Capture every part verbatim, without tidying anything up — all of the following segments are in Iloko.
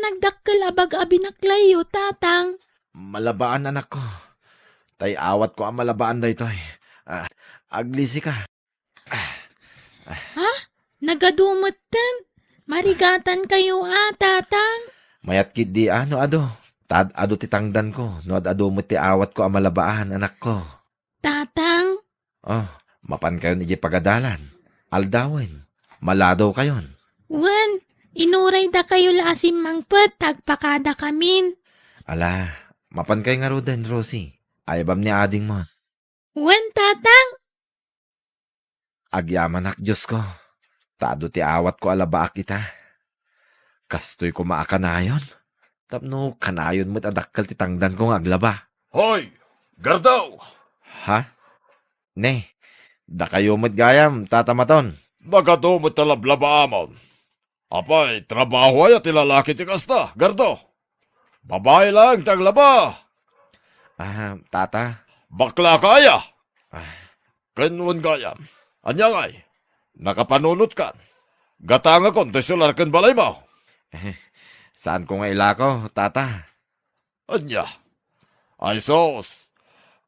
Nagdakkel a bag a binaklayyo, Tatang. Malabaan, anakko. Tay awatko a malabaan daytoy. Ah, aglisika. Ha? Nagadu metten? Marigatankayo a, Tatang. Mayat ketdi a no adu. Tad-adu ti tangdanko no ad-adu met ti awatko a malabaan, anakko. Tatang. Oh, mapankayon idiay pagadalan. Aldawen, maladawkayon. Wen, inuraydakayo la a simmangpet ta agpakadakamin. Ala, mapankay ngaruden, Rosie. Ayabam ni adingmon. Wen, Tatang. Agyamanak, Diosko, ta adu ti awatko a labaak ita. Kastoy koma a kanayon, tapno kanayon met a dakkel ti tangdanko nga aglaba. Hoy, Gardaw! Ha? Ne, dakayo met gayam, Tata Maton. Nagadu met ta lablabaamon. Apay, trabaho aya ti lalaki ti kasta, Gardo? Babai laeng ti aglaba. Ah, Tata. Bakla ka aya? Ah. Ken wen gayam. Ania ngay? Nakapanunotkan. Gatangakon ti solar ken balaymo. Eh, saanko nga ilako, Tata? Ania? Ay sus!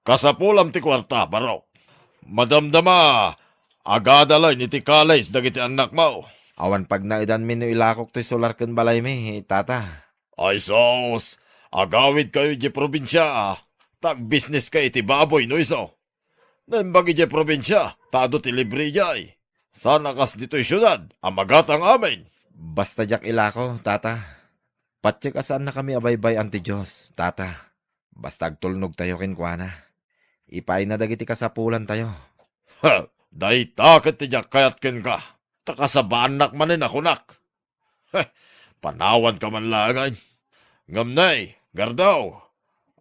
Kasapulam ti kuarta, barok. Madamdama, agada laeng iti college dagiti annakmo. Awan pagnaedanmi no ilakok ti solar ken balaymi, Tata. Ay sus! Agawidkayo idiay probinsia, ta agbisneska iti baboy no isu. Naimbag idiay probinsia, ta adu ti libre idiay. Saan a kas ditoy siudad a magatang amin. Basta diak ilako, Tata. Patiek a saannakami a baybay-an ti Dios, Tata. Basta agtulnogtayo kenkuana. Ipaayna dagiti kasapulantayo. Ha! Dayta ket ti diak kayat kenka, ta kasabaannak manen a kunak. Heh, panawanka man laeng. Ngem nay, Gardaw,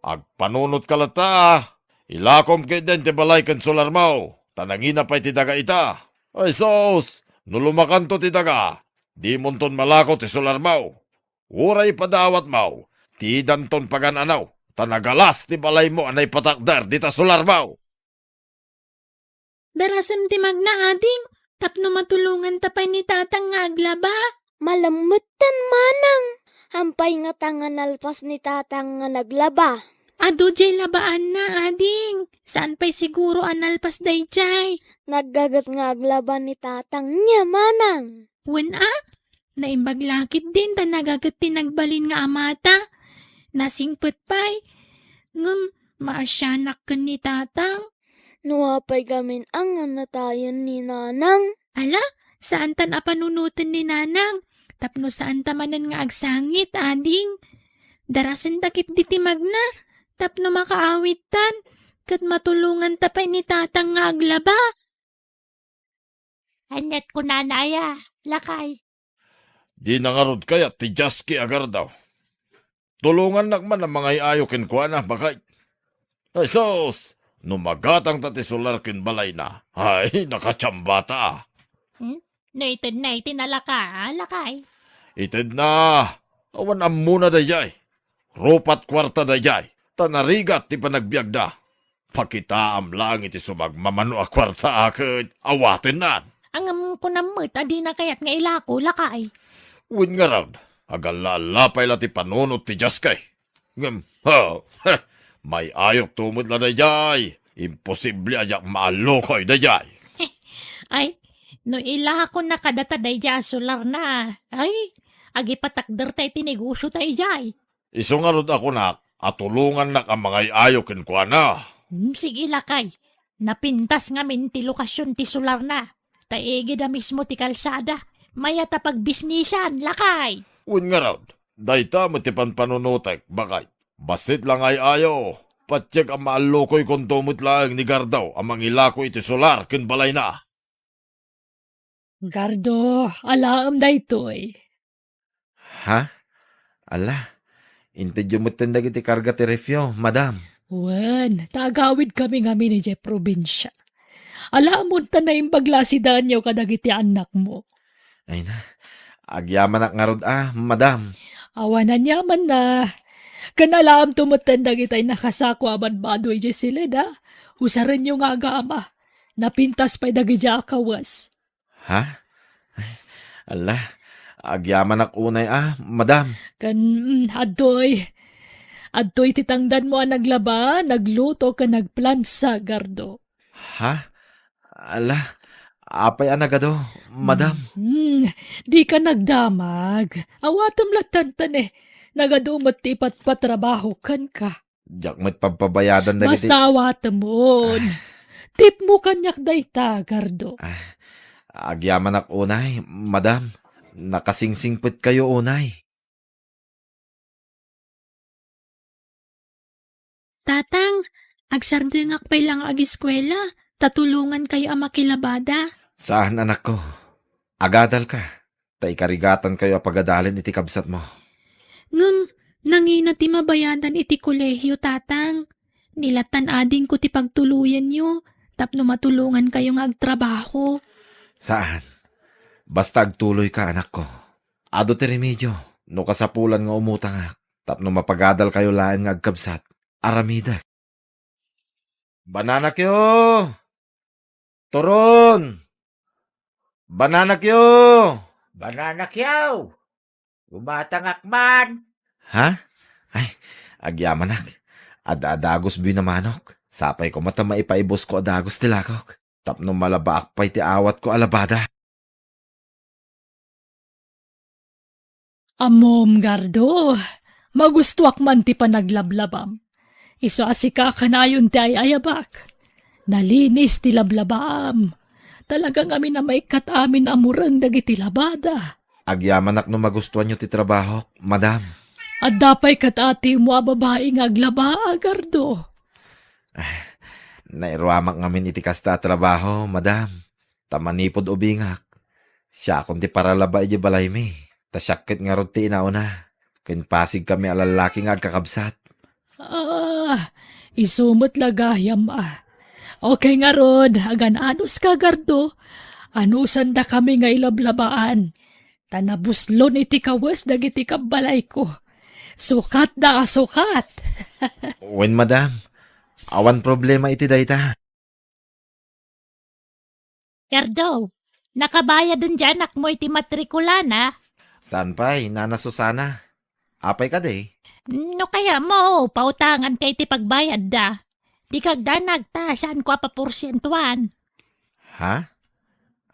agpanunotka latta. Ilakom ketdin ti balay ken solarmo, ta nangina pay ti daga ita. Ay sus, no lumakanto ti daga, dimonton malako ti solarmo. Uray ipadawatmo, didanton pagan-ano, ta nagalas ti balaymo a naipatakder dita solarmo. Darasem ti magna, ading, tapno matulonganta pay ni Tatang nga aglaba. Malammetten, manang. Hampay ngata nga nalpas ni Tatang nga naglaba? Adu diay labaanna, ading. Saan pay siguro a nalpas daydiay? Naggaget nga aglaba ni Tatang niya, manang. Wen a? Naimbag la ketdin ta nagaget ti nagbalin nga amata. Nasingpet pay. Ngem maasianak ken ni Tatang. No apay gamin a nga natayen ni Nanang? Ala, saantan a panunoten ni Nanang, tapno saanta manen nga agsangit, ading. Darasenda ketdi ti magna, tapno makaawidtan, ket matulonganta pay ni Tatang nga aglaba. Ania't kunana aya, lakay? Dina ngarud kayat ti Jaski a Gardaw. Tulongannak man a mangay-ayo kenkuana, baket. Ay sus! No magatangta ti solar ken balayna, ay, nakatiambata. Hmm? No itedna iti nalaka, lakay? Itedna! Awan ammona daydiay. Rupat kuarta daydiay, ta narigat ti panagbiagda. Pakitaam laeng iti sumagmamano a kuarta a ket awatennan. Ngem kunam met a dina kayat nga ilako, lakay? Wen ngarud, agalla-alla pay la ti panunot ti Jaski. Ngem, ha, ha, may-ayokto met la daydiay. Imposible a diak maallukoy daydiay. Ay, no ilakona kadata daydiay a solarna, ay, agipatakderta iti negosiota idiay. Isu ngarud a kunak a tulongannak a mangay-ayo kenkuana. Hmm, sige, lakay. Napintas ngamin ti lokasion ti solarna, ta igida mismo ti kalsada. Mayat a pagbisnisan, lakay. Wen ngarud, dayta met ti panpanunotek, baket. Bassit la nga ay-ayo, patiek a maallukoykonto met laeng ni Gardaw a mangilako iti solar ken balayna. Gardo, alaem daytoy. Ha? Ala, intedyo metten dagiti karga ti refyo, madam. Wen, ta agawidkami ngamin idiay probinsia. Alaem ta naimbag la a sidaenyo kadagiti annakmo. Ay na, agyamanak ngarud a, madam. Awan aniamanna. Ken alaemto metten dagitay nakasako a badbado idiay siled a. Usarenyo nga agama. Napintas pay dagidiay a kawes. Ha? Ay, ala, Agyamanak unay a, madam. Ken, mm, adtoy. Adtoy ti tangdanmo a naglaba, nagluto, ken nagplansa, Gardo. Ha? Ala, apay a nagadu, madam? Hmm, dika nagdamag. Awatem lattan, eh. Nagadu met ti ipatpatrabaho kenka. Diak met pagpabayadan dagiti Basta awatemon. Ah. Tipmo kaniak dayta, Gardo. Ah, agyamanak unay, madam. Nakasingsingpetkayo unay. Tatang, agsardengak pay la nga agiskuela, ta tulongankayo a makilabada. Saan, anakko. Agadalka, ta ikarigatankayo a pagadalen iti kabsatmo. Ngem, nangina ti mabayadan iti kolehio, Tatang. Ni lattan adingko ti pagtuloyenyo, tapno matulongankayo nga agtrabaho. Saan. Basta agtuloyka, anakko. Adu ti remedio, no kasapulan nga umutangak, tapno mapagadalkayo laeng nga agkabsat. Aramidek. Bananakyo! Turon! Bananakyo! Bananakyo! Umatangak man! Ha? Ay, agyamanak. Ad-adagos buy na manok. Sapay koma ta maipaibusko a dagos ti lakok. Tapno malabaak pay ti awatko a labada. Ammom, Gardo, magustoak man ti panaglablabam. Isu a sika a kanayon ti ay-ayabak. Nalinis ti lablabaam. Talaga ngamin a maikkat amin a mureng dagiti labada. Agyamanak no magustuanyo ti trabahok, madam. Adda pay ket atimo a babai nga aglaba, Gardo. Ah, nairuamak ngamin iti kasta a trabaho, madam. Ta manipud ubingak, siakon ti paralaba idiay balaymi, ta siak ket ngarud ti inauna, ken pasigkami a lallaki nga agkakabsat. Ah, isu met la gayam a. Okay ngarud, agan-anuska, Gardo. Anusandakami nga ilablabaan, ta nabuslon iti kawes dagiti kabbalayko. Sukatda a sukat! Wen, madam, awan problema iti dayta. Gardo, nakabayaden ti anakmo iti matrikulana? Saan pay, Nana Susana. Apay kadi? No kayatmo, pautanganka iti pagbayadda. Dika agdanag ta saanko a paporsientuan. Ha?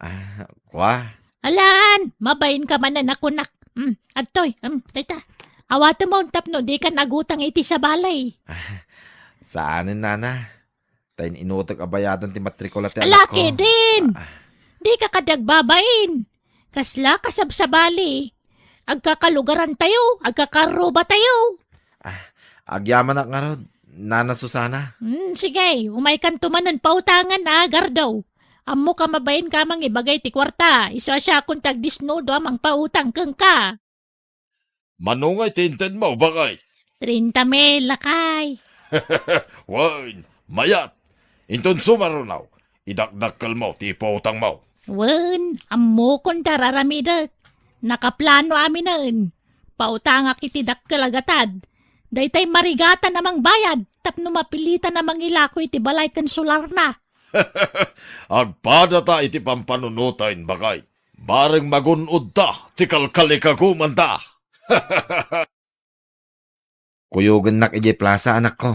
Ah, kua? Alan, mabainka manen a kunak. Hmm, adtoy, hmm, dayta. Awatemon tapno dika nagutang iti sabali. Saanen, Nana. Ta in-inutek a bayadan ti matrikula ti anakko. Ala, kedin! Ah. Dika kadi agbabain. Kasla kasabsabali. Agkakalugarantayo, agkakarrubatayo. Ah, agyamanak ngarud, Nana Susana. Hmm, sige, umaykanto manen pautangan a, Gardo. Ammoka mabainka a mangibagay ti kuarta, isu a siakon ti agdisnudo a mangpautang kenka. Mano ngay ti intedmo, baket? Treinta mil, lakay. Wen, mayat. Inton sumaruno, idakdakkelmo ti ipautangmo. Wen, ammokon ti ar-aramidek. Nakaplano aminen. Pautangak iti dakkel a gatad. Daytay marigatan a mangbayad tapno mapilitan a mangilako iti balay ken solarna. Agpadata iti pampanunoten, baket. Bareng magun-odta ti kalkalikagumanda. Kuyogennak idiay plasa, anakko.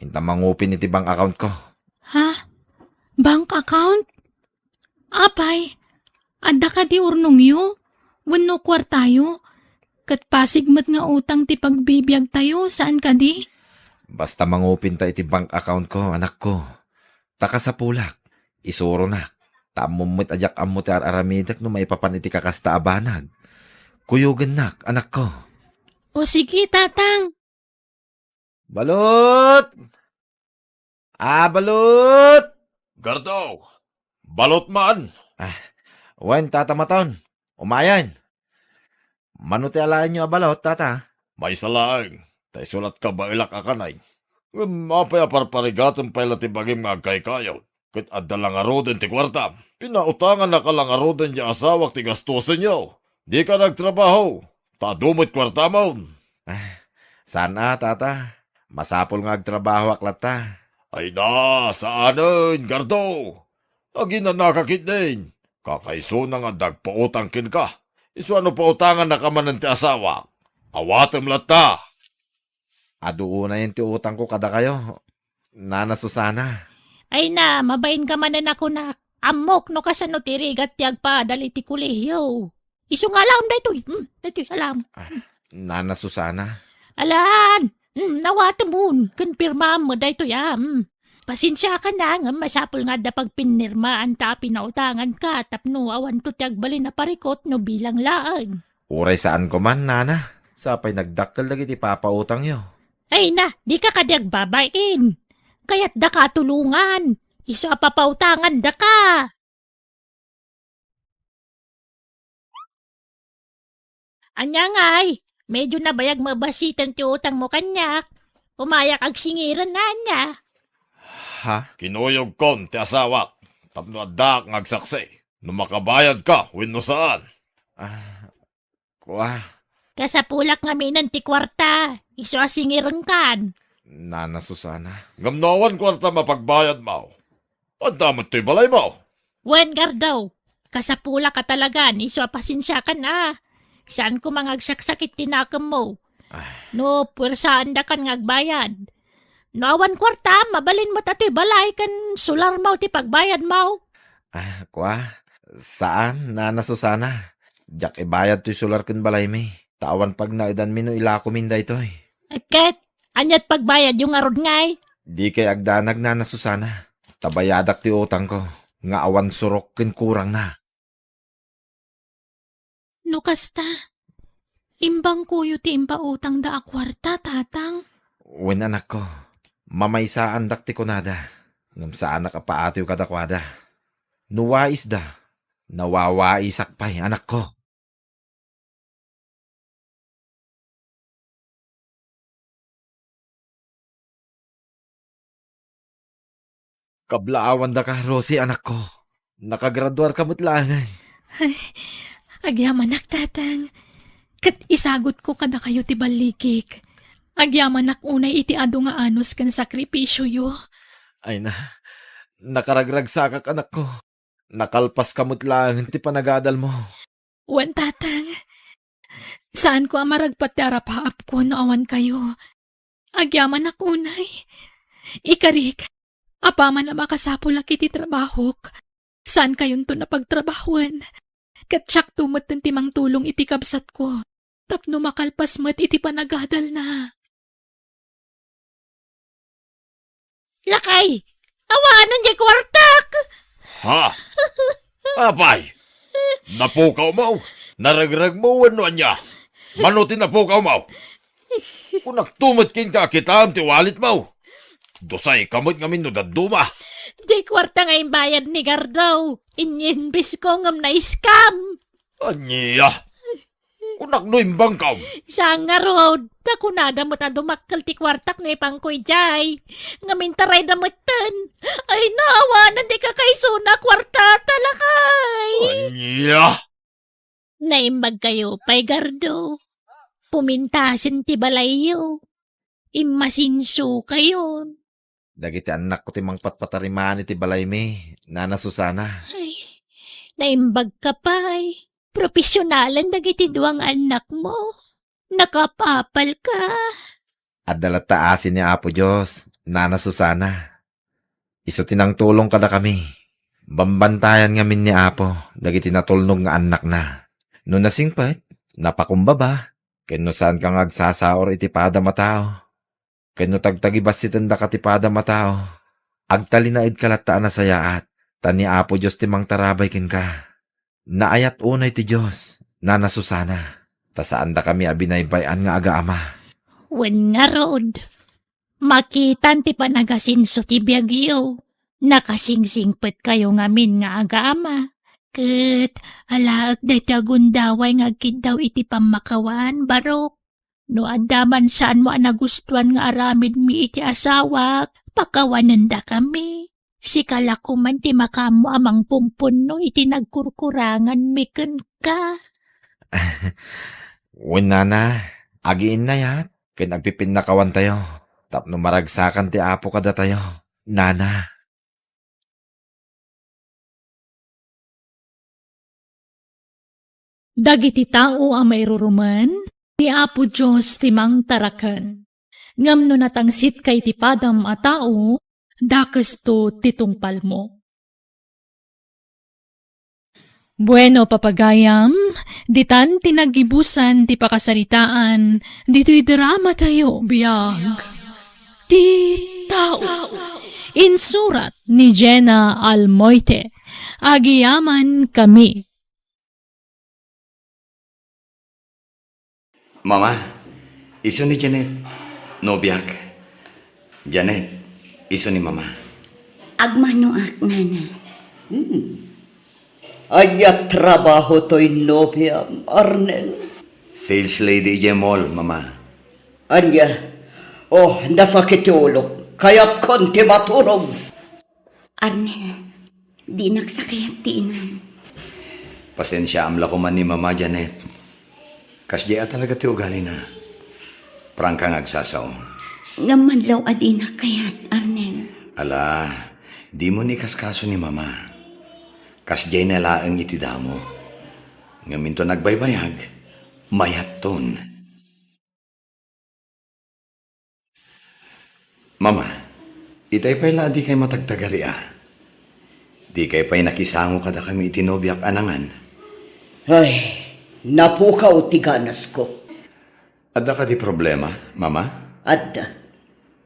Inta mangupin iti bank account ko. Ha? Bank account? Apay, adda kadi urnongyo? Wenno kuartayo? Ket pasig met nga utang ti pagbibiagtayo, saan kadi? Basta mangupin ta iti bank account ko, anakko. Ta kasapulak, isuronak. Ta ammom met a diak ammo ti ar-aramidek no maipapan iti kakasta a banag. Kuyogennak, anakko. O sige, Tatang. Balut! Ah, balut! Gardo! Balut man! Ah, wen, Tata Maton. Umayen. Mano ti alaenyo a balut, Tata? Maysa laeng, ta isu la ti kabaelak a kanay. Ngem apay a parparigatem pay la ti bagim nga agkaykayod? Ket adda la ngaruden ti kuarta. Pinautangannaka la ngaruden ti asawak ti gastusenyo. Dika nagtrabaho, ta adu met kuartamon. Ah, saan a, Tata. Masapul nga agtrabahoak latta. Ay na, saanen, Gardo. Aginanaka ketdin. Kakaisuna nga adda agpautang kenka. Isu a no pautangannaka manen ti asawak, awatem latta. Adu unayen ti utangko kadakayo, Nana Susana. Ay na, mabainka manen a kunak. Ammok no kasano ti rigat ti agpaadal iti kolehiyo. Isu nga alam daytoy. Hmm, daytoy alam. Ah, Nana Susana. Alan, hmm, nawatemon. Ken pirmaam met daytoy, ah. Hmm. Pasensiakan a, ngem masapul nga adda pagpinirmaan ta a pinautanganka tapno awanto ti agbalin a parikut no bilang laeng. Uray saanko man, Nana. Sapay nagdakkel dagiti papautangyo. Ay na, dika kadi agbabain. Kayatdaka a tulongan. Isu a papautangandaka. Ania ngay, medio nabayag mabasiten ti utangmo kaniak. Umayak agsingiren, ania? Ha? Kinuyogkon ti asawak tapno addaak nga agsaksi no makabayadka wenno saan. Ah, kua. Kasapulak ngaminen ti kuarta, isu a singirenkan. Nana Susana. Ngem no awan kuarta mapagbayadmo, adda met toy balaymo. Wen, Gardo, kasapulak a talagan, isu a pasensiakan a. Saanko nga agsaksakit ti nakemmo. Ah. No puersaandakan nga agbayad. No awan kuarta, mabalin met a toy balay ken solarmo ti pagbayadmo. Ah, kua? Saan, Nana Susana. Diak ibayad toy solar ken balaymi. Ta awan pagnaedanmi no ilakomin daytoy. Ket, ania't pagbayadyo ngarud ngay? Dikay agdanag, Nana Susana. Ta bayadak ti utangko, nga awan surok ken kurangna. No kasta, imbangkoyo ti impautangda a kuarta, Tatang? Wen, anakko, mamaysaandak ti kunada, ngem saanak a paatiw kadakuada. No waisda, nawawaisak pay, anakko. Kablaawandaka, Rosie, anakko. Nakagraduarka met laengen. Ay, agyamanak, Tatang. Ket isagutko kadakayo ti ballikik. Agyamanak unay iti adu nga anus ken sakripisioyo. Ay na, nakaragragsakak, anakko. Nakalpaska met laengen ti panagadalmo. Wen, Tatang. Saanko a maragpat ti arapaapko no awan kayo. Agyamanak unay. Ikarik, apaman a makasapulak iti trabahok, saankayonton a pagtrabahoen. Ket siakto metten ti mangtulong iti kabsatko tapno makalpas met iti panagadalna. Lakay, awanen diay kuartak! Ha? Apay, napukawmo? Naregregmo wenno ania? Mano ti napukawmo? Kunakto met kenka a kitaem ti walitmo. Dusayka met ngamin no dadduma. Diay kuarta nga imbayad ni Gardo. Inyinbisko ngem na-scam. Ania? Kunak no imbangkaw. Siya ngarud, ta kunada met a dumakkel ti kuartak no ipangko idiay. Ngamin tarayda metten. Ay, naawanan ti kakaisuna a kuarta, ta lakay. Ania? Naimbagkayo pay, Gardo. Pumintasen ti balayyo. Immasinsokayon. Dagiti annakko ti mangpatpatariman iti balaymi, Nana Susana. Ay, naimbagka pay. Profesionalen dagiti dua nga annakmo. Nakaapapalka. Adda latta asi ni Apo Dios, Nana Susana. Isu ti nangtulong kadakami. Bambantayan ngamin ni Apo dagiti natulnog nga annakna. No nasingpet, napakumbaba, ken no saanka nga agsasaor iti padam a tao, ken no tagtagibassitendaka ti padam a tao, agtalinaedka latta a nasayaat, ta ni Apo Dios ti mangtarabay kenka. Naayat unay ti Dios, Nana Susana, ta saandakami a binaybay-an nga agaama. Wen ngarud, makitan ti panagasinso ti biagyo. Nakasingsingpetkayo ngamin nga agaama. Ket alaek daytoy a gundaway nga agkiddaw iti pammakawaan, Barok. No adda man saanmo a nagustuan nga aramidmi iti asawak, pakawanendakami. Sika la koma ti makaammo a mangpumpunno iti nagkurkuranganmi kenka. Wen, Nana, agiinnayat ken agpipinnakawantayo tapno maragsakan ti Apo kadatayo, Nana. Dagiti tao a mairurumen, ti Apo Dios ti mangtaraken. Ngem no natangsitka iti padam a tao, dakesto ti tungpalmo. Bueno, papagayam, ditan ti naggibusan ti pakasaritaan ditoy dramatayo. Biag ti tao. Insurat ni Jenna Almoite. Agiyaman kami. Mama, isu ni Janet, nobiak. Janet, isu ni Mama. Agmanoak, Nana. Hmm. Ania trabaho toy nobiam, Arnel? Sales lady idiay mall, Mama. Ania? Oh, nasakit ti ulok. Kayatkon ti maturog. Arnel, dinak sa kayat ti inam. Pasensiaam la koma ni Mama, Janet. Kasdiay a talaga ti ugalina. Prangka nga agsasao. Ngem manlaw a dinak kayat, Arnel. Ala, dimo ni kaskaso ni Mama. Kasdiay na laeng iti damo. Ngem inton agbaybayag, mayatton. Mama, itay pay la a dikay matagtagari a. Dikay pay nakisango kadakami iti nobiak a nangan. Ay, napukaw ti ganasko. Adda kadi problema, Mama? Adda.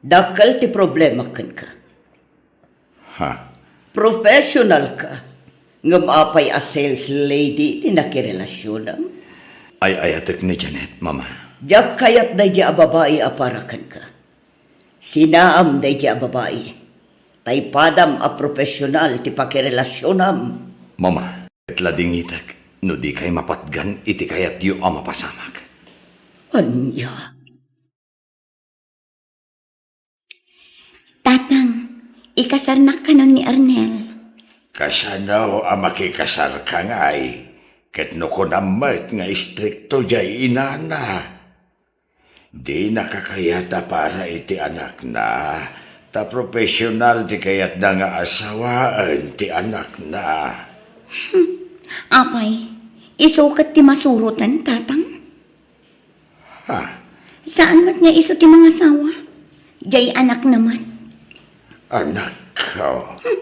Dakkel ti problema kenka. Ha? Professional ka. Ngem apay a sales lady ti nakirelasionam? Ay-ayatek ni Janet, Mama. Diak kayat daydi a babai a para kenka. Sinaam daydi a babai. Tay padam a professional ti pakirelasionam. Mama, ket ladingitek no dikay mapatgan iti kayatyo a mapasamak. Ania? Tatang, ikasarnak kanon ni Arnel. Kasano a makikasarka ngay? Ket no kunam met nga istrikto diay inana. Dina kakayat a para iti anakna, ta professional ti kayatna nga asawaen ti anakna. Hmm, apay, isu ket ti masuroten, Tatang? Ha? Saan met nga isu ti mangasawa? Diay anakna met. Anakko. Hmm.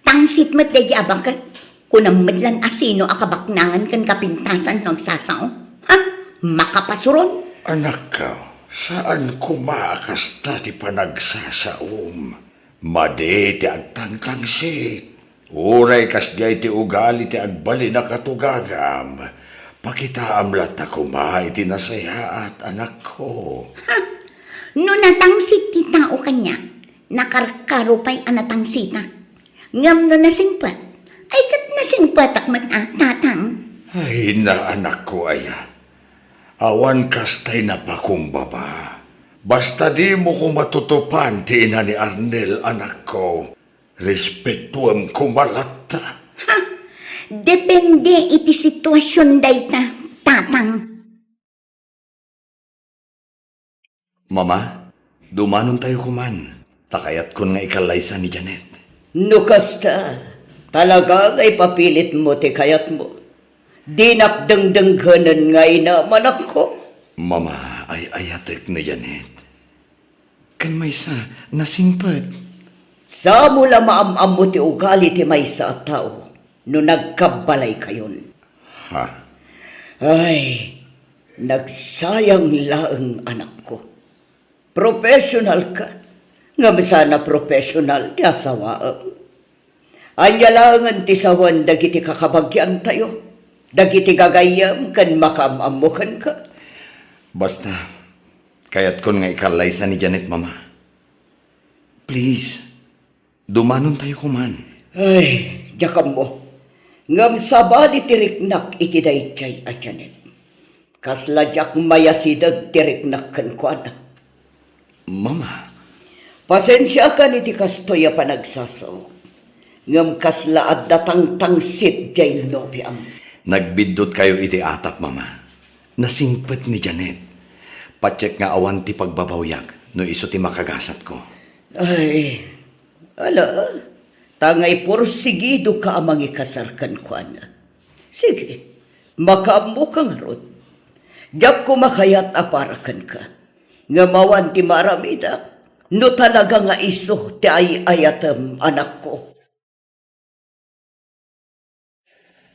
Tangsit met daydi a baket. Kunam met lan a sino a kabaknangan ken kapintasan no agsasao. Ha? Makapasuron. Anakko, saan koma a kasta ti panagsasaom. Madi ti agtangtangsit. Uray kasdiay ti ugali ti agbalin a katugagam, pakitaam latta koma iti nasayaat, anakko. Ha? No natangsit ti tao kaniak, nakarkaro pay a natangsitak. Ngem no nasingpet, ay ket nasingpetak met a, Tatang. Ay, na, anakko aya. Awan kastay napakumbaba. Basta dimo koma tutupan ti ina ni Arnel, anakko. Respetuem koma latta. Ha? Depende iti situasion dayta, Tatang. Mama, dumanontayo koman, ta kayatkon nga ikallaysa ni Janet. No kasta, talaga nga ipapilitmo ti kayatmo. Dinak dengdenggen nga inam, anakko. Mama, ay-ayatek ni Janet. Ken maysa, nasingpet. Samo la maam-ammo ti ugali ti maysa a tao no nagkabbalaykayon. Ha? Ay, nagsayang laeng, anakko. Professional ka, ngem saan a professional ti asawaem. Ania laengen ti sawen dagiti kakabagiantayo, dagiti gagayyem ken makaam-ammo kenka? Basta, kayatkon nga ikallaysa ni Janet, Mama. Please, dumanontayo koman. Ay, diak ammo. Ngem sabali ti riknak iti daydiay a Janet. Kasla diak mayasideg ti riknak kenkuana. Mama. Pasensiakan iti kastoy a panagsasaok. Ngem kasla adda tangtangsit diay nobiam. Nagbiddutkayo iti atap, Mama. Nasingpet ni Janet. Patiek nga awan ti pagbabawiak no isu ti makagasatko. Ay, ala, ta nga iporsigidoka a mangikasar kenkuana. Sige, Makaammoka ngarud. Diak koma kayat a para kenka. Ngem awan ti maaramidak no talaga nga isu ti ay-ayatem, anakko.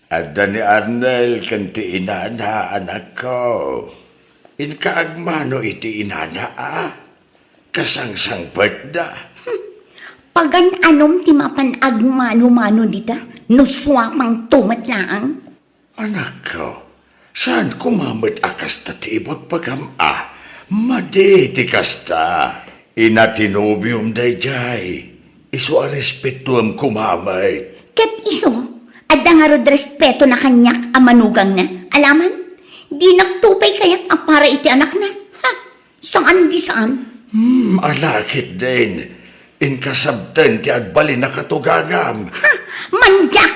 Adda ni Arnel ken ti inana, anakko. Inka agmano iti inana, a? Kasangsangpetda. Pagan-anom ti mapan agmano-mano dita, no suapangto met laeng? Anakko, saan koma met a kasta ti ibagbagam, a? Madi ti kasta. Ina ti nobiom daydiay. Isu a respetoem koma met. Ket isu, adda ngarud respetona kaniak a manugangna. Alaman, dinakto pay kayat a para iti anakna. Ha? Saan di saan. Hmm, ala ketdin. Inkasabten ti agbalin a katugangam. Ha? Mandiak!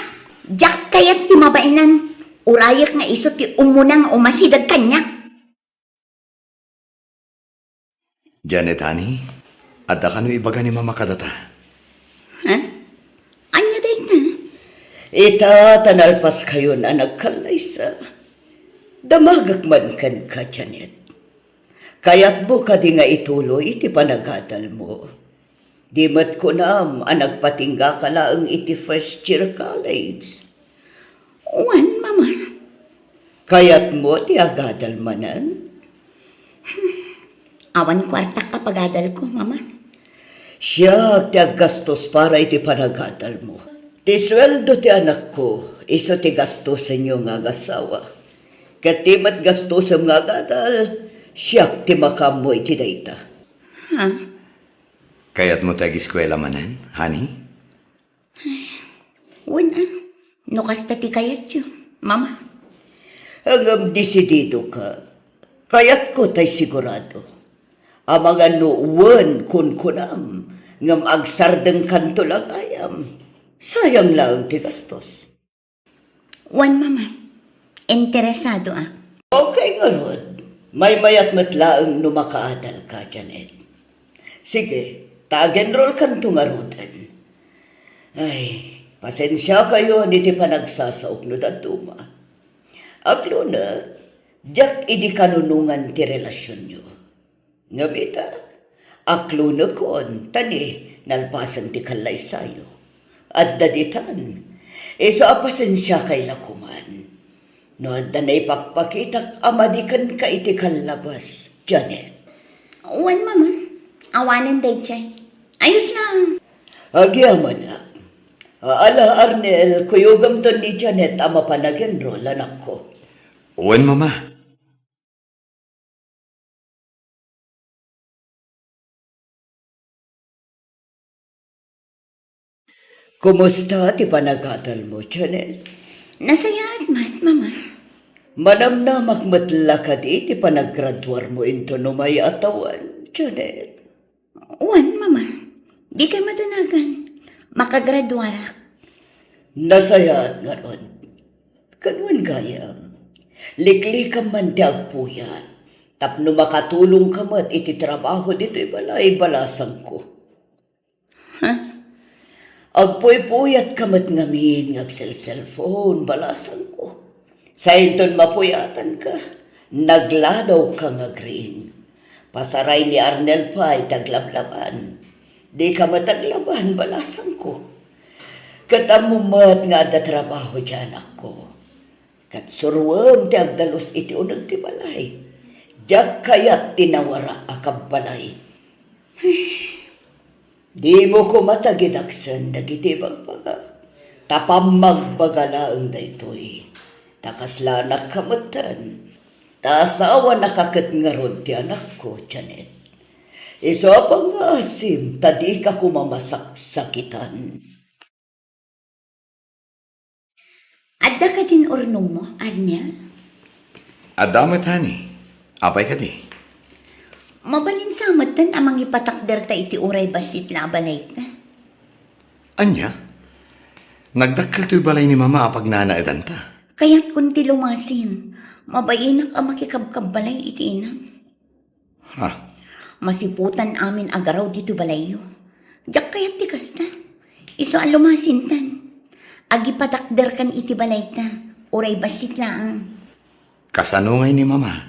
Diak kayat ti mabaenan. Urayek nga isu ti umuna nga umasideg kaniak. Janet, honey, adda kano ibaga ni Mama kadata? Ha? Ania dayta? Ita ta nalpaskayon a nagkallaysa. Damagek man kenka, Janet. Kayatmo kadi nga ituloy ti panagadalmo? Di met kunam a nagpatinggaka laeng iti first year college. Wen, Mama. Kayatmo ti agadal manen? Awan kuartak a pagadalko, Mama. Siak ti aggastos para iti panagadalmo. Ti sueldo ti anakko, isu ti gastosenyo nga agasawa. Ket ti met gastosem nga agadal, siak ti makaammo iti dayta. Ha? Kayatmo ti agiskuela manen, honey? Wen a, no kasta ti kayatyo, Mama. Ngem desididoka. Kayatko tay sigurado. Amangan no wen kunkunam, ngem agsardengkanto la gayam. Sayang laeng ti gastos. Wen, Mama. Interesadoak. Okay ngarud. Maymayat met laeng no makaadalka, Janet. Sige, ta ag-enrollkanto ngaruden. Ay, pasensiakayon iti panagsasaok no dadduma. Agluna, diak idi kanunongan ti relasionyo. Ngem ita, aklonekon, ta ni nalpasen ti kallaysayo. Adda ditan, isu a pasensiakay la koman. No adda naipakpakitak a madi kenka iti kallabas, Janet. Wen, Mama. Awanen daydiay. Ayos lang. Agyamanak. Ala, Arnel, kuyogamton ni Janet a mapan ag-enroll, anakko. Wen, Mama. Kumusta ti panagadalmo, Janet? Nasayaat met, Mama. Manamnamak met la kadi ti panagraduarmo inton umay a tawen, Janet? Wen, Mama. Dikay madanagan. Makagraduarak. Nasayaat ngarud. Ken wen gayam, liklikam man ti agpuyat tapno makatulongka met iti trabaho ditoy balay, balasangko. Ha? Agpuypuyatka met ngamin nga agselselpon, balasangko. Sainton mapuyatanka, nagladawka nga agriing. Pasaray ni Arnel pay ti aglablaban. Dika met aglaban, balasangko. Ket ammom met nga adda trabaho ti anakko. Ket suroem ti agdalus iti uneg ti balay. Diak kayat ti nawara a kabbalay. Dimo koma tagidaksen dagiti ibagbagak, ta pammagbaga laeng daytoy. Ta kasla anakka metten, ta asawanaka ket ngarud ti anakko, Janet. Isu a pangngaasim ta dika koma masaksakitan. Adda kadin urnongmo, Arnel? Adda met, honey. Apay kadi? Mabalin sa metten a mangipatakderta iti uray bassit la a balayta. Ania? Nagdakkel toy balay ni Mama a pagnanaedanta. Kayatkon ti lumasin. Mabainak a makikabkabbalay iti inam. Ha? Masiputan amin a garaw ditoy balayyo. Diak kayat ti kasta. Isu a lumasintan. Agipatakderkan iti balayta. Uray bassit laeng. Kasano ngay ni Mama?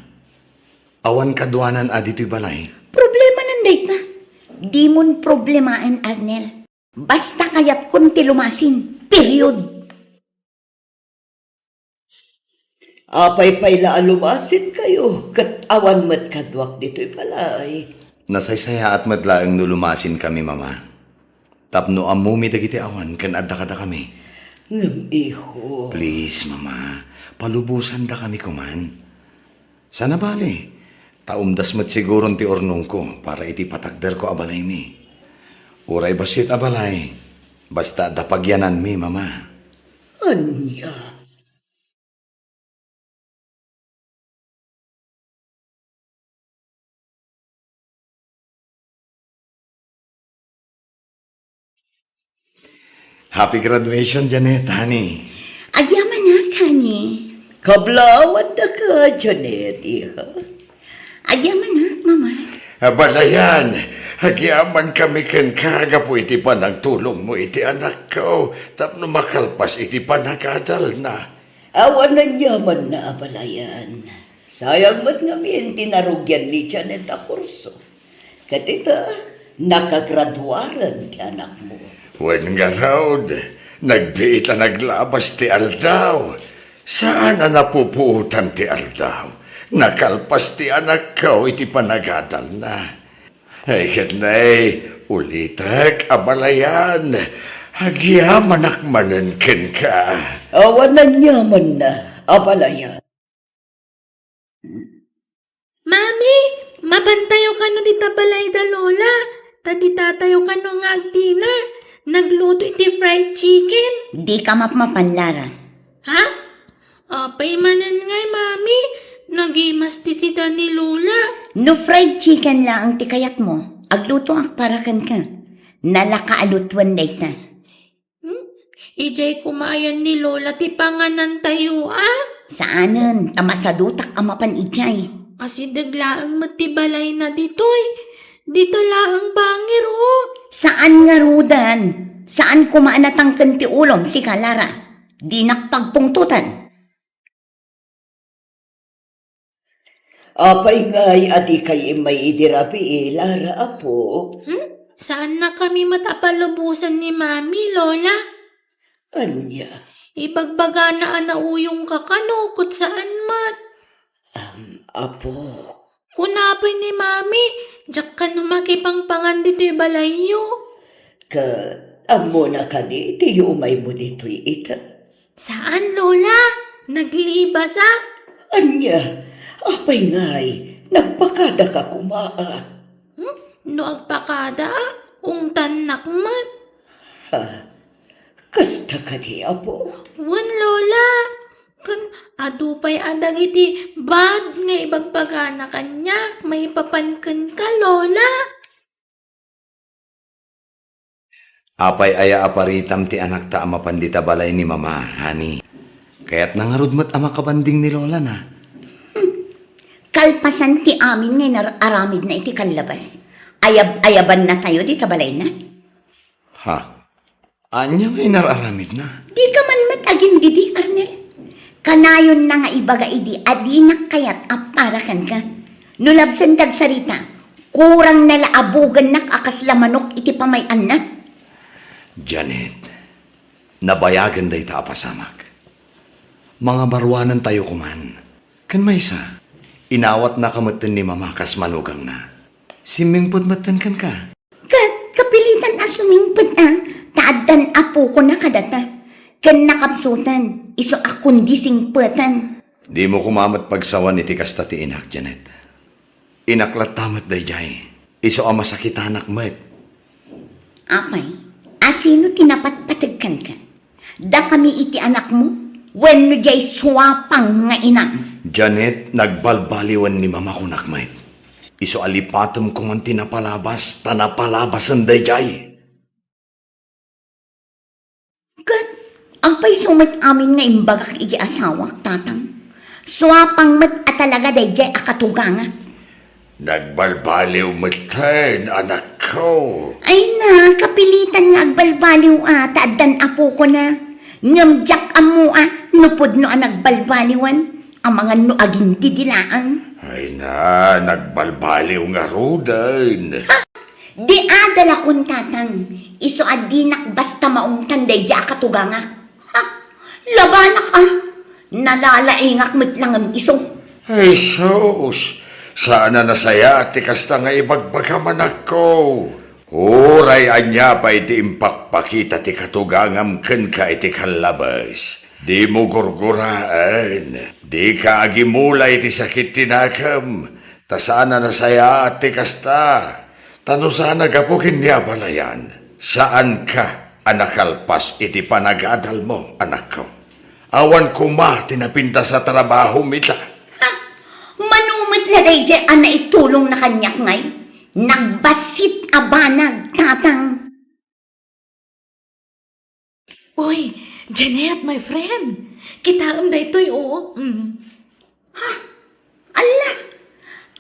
Awan kaduanan a ditoy balay? Problemanan dayta. Dimon problemaen, Arnel. Basta kayatkon ti lumasin. Period. Apay pay la a lumasinkayo ket awan met kaduak ditoy balay? Nasaysayaat met laeng no lumasinkami, Mama. Tapno ammomi dagiti awan ken adda kadakami. Ngem, iho. Please, Mama, palubosandakami koman. Sana bale, ta umdas met siguron ti urnongko para iti patakderko a balaymi. Uray bassit a balay, basta adda pagyananmi, Mama. Ania? Happy graduation, Janet, honey. Agyamanak, honey. Kablaawan daka, Janet, iha. Agyamanak, Mama. Abalayan, agyamankami kenka gapu iti panangtulongmo iti anakko tapno makalpas iti panagadalna. Awan aniamanna, abalayan. Sayang met ngamin ti narugian ni Janet a kurso. Ket ita, nakagraduaren ti anakmo. Wen ngarud, nagbiit a naglabas ti aldaw. Saan a napupuotan ti aldaw. Nakalpas ti anakko iti panagadalna. Ay, ket nay, ulitek, abalayan. Agyamanak manen kenka. Awan aniamanna, abalayan. Mami, mapantayo kano dita balay da Lola, ta ditatayo kano nga agdinner. Nagluto iti fried chicken. Dika mapmapan, Lara. Ha? Apay manen ngay, Mami? Nagimas ti sida ni Lola. No fried chicken laeng ti kayatmo, aglutoak para kenka. Nalaka a lutuen dayta. Hmm? Idiay koma ayan ni Lola ti panganantayo, a? Saanen, ta masadutak a mapan idiay. Asideg laeng met ti balayna ditoy. Dita laeng bangir, o. Saan ngaruden? Saan koma a natangken ti ulom, sika, Lara? Dinak pagpungtotan. Apay ngay a dikay immay idi rabii, Lara, apo? Hmm? Saannakami met a palubosen ni Mami, Lola. Ania? Ibagbagana a nauyongka kano ket saan met. Am, apo. Kuna pay ni Mami, diak kano makipangpangan ditoy balayyo. Ket ammona kadi ti yumaymo ditoy ita? Saan, Lola. Naglibasak. Ania? Apay ngay, nagpakadaka koma, a? Hmm? No agpakadaak, ungtannak met. Ha? Kasta kadi, apo? Wen, Lola. Ken adu pay a dagiti bad nga ibagbagana kaniak maipapan kenka, Lola. Apay aya a paritam ti anakta a mapan dita balay ni Mama, honey? Kayatna ngarud met a makabanding ni Lolana. Hmm. Kalpasan ti amin nga inar-aramidna iti kallabas, ayab-ayabannatayo dita balayna. Ha? Ania nga inar-aramidna? Dika man met agindidi, Arnel. Kanayonna nga ibaga idi a dinak kayat a para kenka. No labsen ti agsarita, kurangna la a bugennak a kasla manok iti pamay-anna. Janet, nabayagen dayta a pasamak. Mangabaruanantayo koman. Ken maysa, inawatnaka metten ni Mama kas manugangna. Simmingpet metten kenka. Ket kapilitan a sumingpet a, ta addan apokona kadata. Ken nakapsuten, isu a kundi singpeten. Dimo koma met pagsawan iti kasta ti inak, Janet. Inak latta met daydiay. Isu a masakitanak met. Apay, asino ti napatpateg kenka? Dakami iti anakmo? Wenno diay suapang nga inam? Janet, nagbalbaliwen ni Mama kunak met. Isu a lipatem koman ti napalabas, ta napalabasen daydiay. Ket agpayso met amin nga imbagak iti asawak, Tatang. Suapang met a talaga daydiay a katugangak. Nagbalbaliw metten, anakko. Ay na, kapilitan nga agbalbaliw a, ta addan apokona. Ngem diak ammo a, no pudno a nagbalbaliwen. Amangan no agindidi laeng. Ay na, nagbalbaliw ngaruden. Ha? Di adalakon, Tatang. Isu a dinak basta maungtan daydi a katugangak. Ha? Labanak, a. Nalalaingak met la ngem isu. Ay, sus. Saan a nasayaat ti kasta nga ibagbagam, anakko. Uray ania pay ti impakpakita ti katugangam kenka iti kallabes, dimo gurguraen, dika agimula iti sakit ti nakem, ta saan a nasayaat ti kasta. Ta no saan a gapu ken ni abalayan, saanka a nakalpas iti panagadalmo, anakko. Awan koma ti napintas a trabahom ita. Ha? Mano met la daydiay a naitulongna kaniak ngay? Nagbassit a banag, Tatang. Uy, Janet, my friend. Kitaem daytoy, o. Mm. Ha? Alla,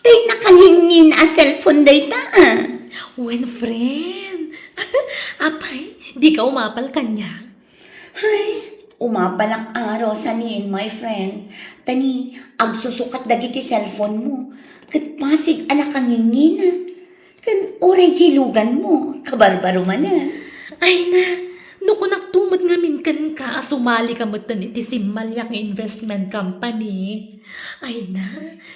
tay nakangingin a cellphone dayta, a. Wen, friend. Apay, dika umapal kaniak? Ay, umapalak a, Rosaline, my friend. Ta ni, agsusukat dagiti cellphone mo. Ket pasig a nakangingina. Ken uray diay lugan mo, kabarbaro manen. Ay na, no kunakto met ngamin kenka a sumalika metten iti simmaliak nga investment company. Ay na,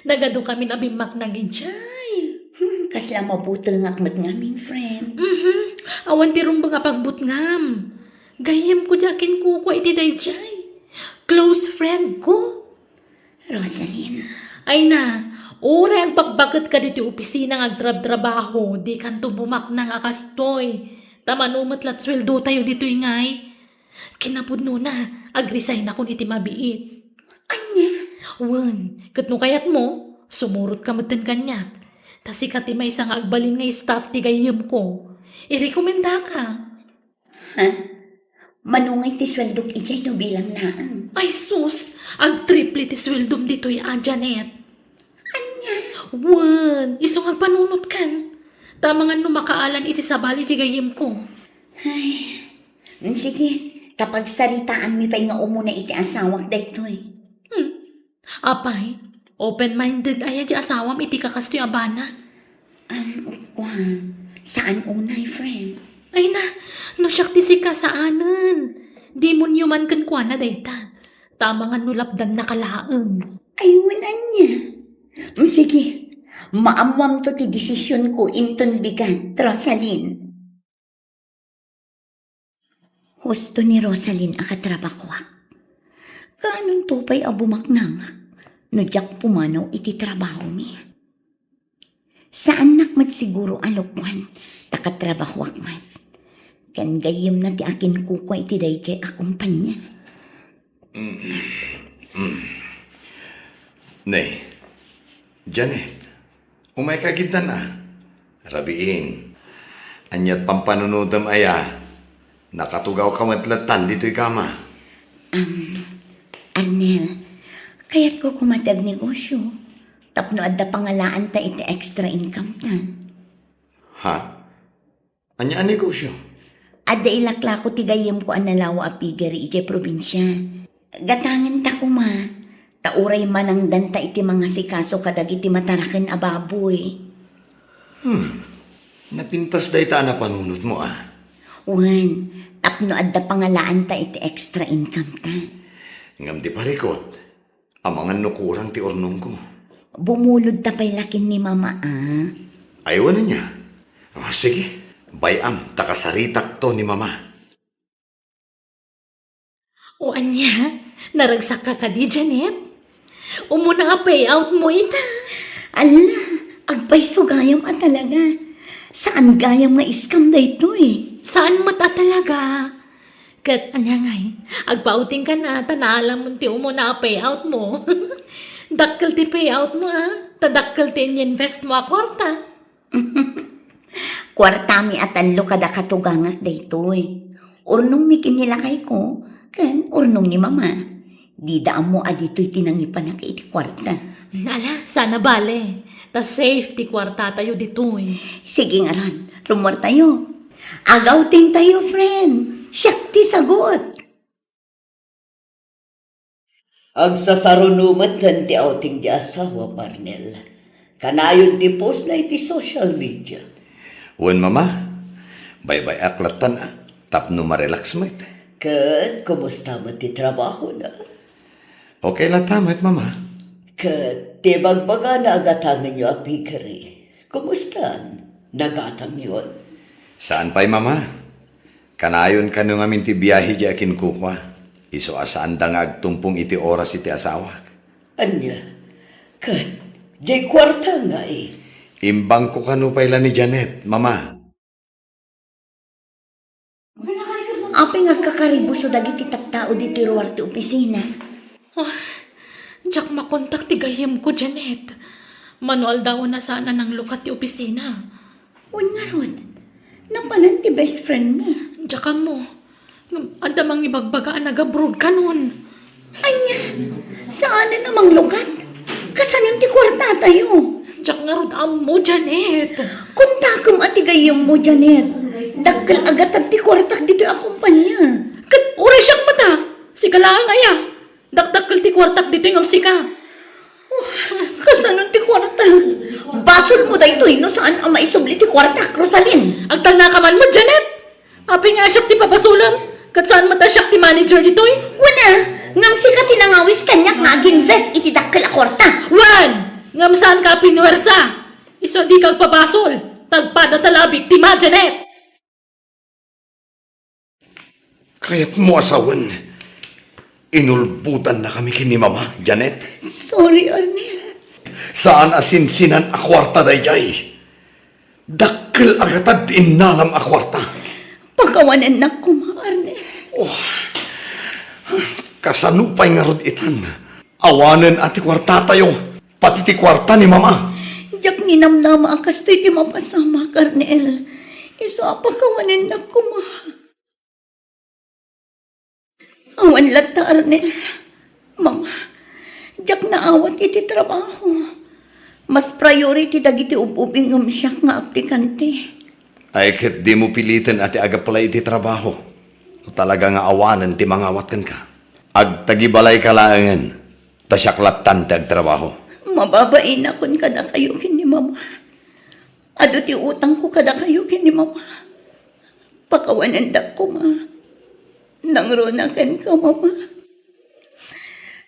nagadukamin a bimmaknang idiay. Hmm, kasla mabutengak met ngamin, friend. Mhm, awan ti rumbeng a pagbutngam. Gayyemko diay akinkukua iti daydiay. Close friend ko. Rosaline. Ay na, uray agbakbaket ka ditoy opisina nga agtrabtrabaho, dikanto bumaknang a kastoy. Ta mano met la ti sueldotayo ditoy ngay. Kinapudnona, agresign-akon iti mabiit. Ania? Wen, ket no kayatmo, sumurotka metten kaniak. Ta sika ti maysa nga agbalin nga staff ti gayyemko. Irekomendaka. Ha? Mano ngay ti sueldok idiay no bilang laeng? Ay sus, agtriple ti sueldom ditoy a, Janet. Ania? Wen, isu nga agpanunotkan. Ta amangan no makaalan iti sabali ti gayyemko. Ay, mm, sige, ta pagsaritaanmi pay nga umuna iti asawak daytoy. Hmm. Apay, open-minded aya ti asawam iti kakastoy a banag? Um, kua, saan unay, friend? Ay na, no siak ti sika, saanen. Demonyo man kenkuana dayta. Ta amangan no lapdannaka laeng. Ay, wen ania? Mm, sige, maammoamto ti desisionko inton bigat, Rosaline. Husto ni Rosaline a katrabahoak. Kaanonto pay a bumaknangak no diak pumanaw iti trabahomi? Saannak met siguro a lokoan ta katrabahoak met. Ken gayyemna ti akinkukua iti daydiay a kompania. Ne, Janet, umayka ketdin a. Rabiin, aniat pampanunotem aya? Nakatugawka met latta ditoy kama. Am, Arnel, kayatko koma ti agnegosyo tapno adda pangalaanta iti extra income ta. Ha? Ania a negosyo? Adda ilaklako ti gayyemko a nalawa a piggery idiay probinsia. Gatangenta koma, ta uray manangdanta iti mangasikaso kadagiti mataraken a baboy. Hmm. Napintas dayta a napanunotmo, a. Wen, tapno adda pangalaanta iti extra income ta. Ngem ti parikut, amangan no kurang ti urnongko. Bumulodta pay la ken ni Mama, a. Ay, wen ania? O, sige, bay-am ta kasaritakto ni Mama. O ania, naragsakka kadi, Janet? Umuna a payoutmo ita. Alla, agpayso gayam a talaga. Saan gayam nga scam daytoy? Saan met a talaga? Ket ania ngay, agpautingkan a ta naalamon ti umuna a payoutmo. Dakkel ti payoutmo, a, ta dakkel ti ininvestmo a kuarta. Kuartami a tallo kada katugangak daytoy. Urnongmi ken ni lakayko, ken urnong ni Mama. Dida ammo a ditoy ti nangipanak iti kuarta. Ala, saan a bale. Ta safe ti kuartatayo ditoy. Sige ngarud, rummuartayo. Agawtingtayo, friend. Siak ti sagut. Agsasaruno met ti outing ti asawa, Arnel. Kanayon ti post na iti social media. Wen, Mama. Baybay-ak lattan, ah, tapno marelax met. Ket kumusta met ti trabahona? Okay latta met, Mama. Ket ti bagbagana a gatangenyo a piggery, kumustan? Nagatangyon? Saan pay, Mama. Kanayon kano ngamin ti biahe diay a kinkukua. Isu a saanda nga agtumpong iti oras iti asawak. Ania? Ket diay kuarta ngay? Imbangko kano pay la ni Janet, Mama. Apay nga agkakaribuso dagiti tattao ditoy ruar ti opisina? Ah, diak makontak ti gayyemko, Janet. Mano aldawen a saan a nanglukat ti opisina. Wen ngarud, napanan ti best friend mo? Diak ammo. Ngem adda mangibagbaga a nag-abroad kanon. Ania? Saanen a manglukat? Kasanon ti kuartatayo? Diak ngarud ammo, Janet. Kontakem a ti gayyemmo, Janet. Dakkel a gatad ti kuartak ditoy a kompania. Ket uray siak met a. Sika laeng aya. Dakdakkel ti kuartak ditoy ngem sika. Oh, kasanon ti kuarta? Basolmo daytoy no saan a maisubli ti kuartak, Rosalyn. Agtalnaka man met, Janet. Apay nga siak ti pabasolem? Ket saan met a siak ti manager ditoy? Wen a, ngem sika ti nangawis kaniak nga ag-invest iti dakkel a kuarta. Wen, ngem saanka a pinuwersa. Isu a dika agpabasol, ta agpada ta la a biktima, Janet. Kayatmo a sawen, inulbodannakami ken ni Mama, Janet. Sorry, Arnel. Saan a sinsinan a kuarta daydiay. Dakkel a gatad ti innalam a kuarta. Pakawanennak koma, Arnel. Oh. Kasano pay ngarud itan? Awanen a ti kuartatayo, pati ti kuarta ni Mama. Diak ninamnama a kastoy ti mapasamak, Arnel. Isu a pakawanennak koma. Awan latta, Arnel. Mama, diak naawat iti trabaho. Mas priority dagiti ub-ubing ngem siak nga aplikante. Ay, ket dimo piliten a ti ag-apply iti trabaho. No talaga nga awanen ti mangawat kenka, agtagibalayka laengen, ta siak lattan ti agtrabaho. Mababainakon kadakayo ken ni Mama. Adu ti utangko kadakayo ken ni Mama. Pakawanendak koma. Nangruna kenka, Mama.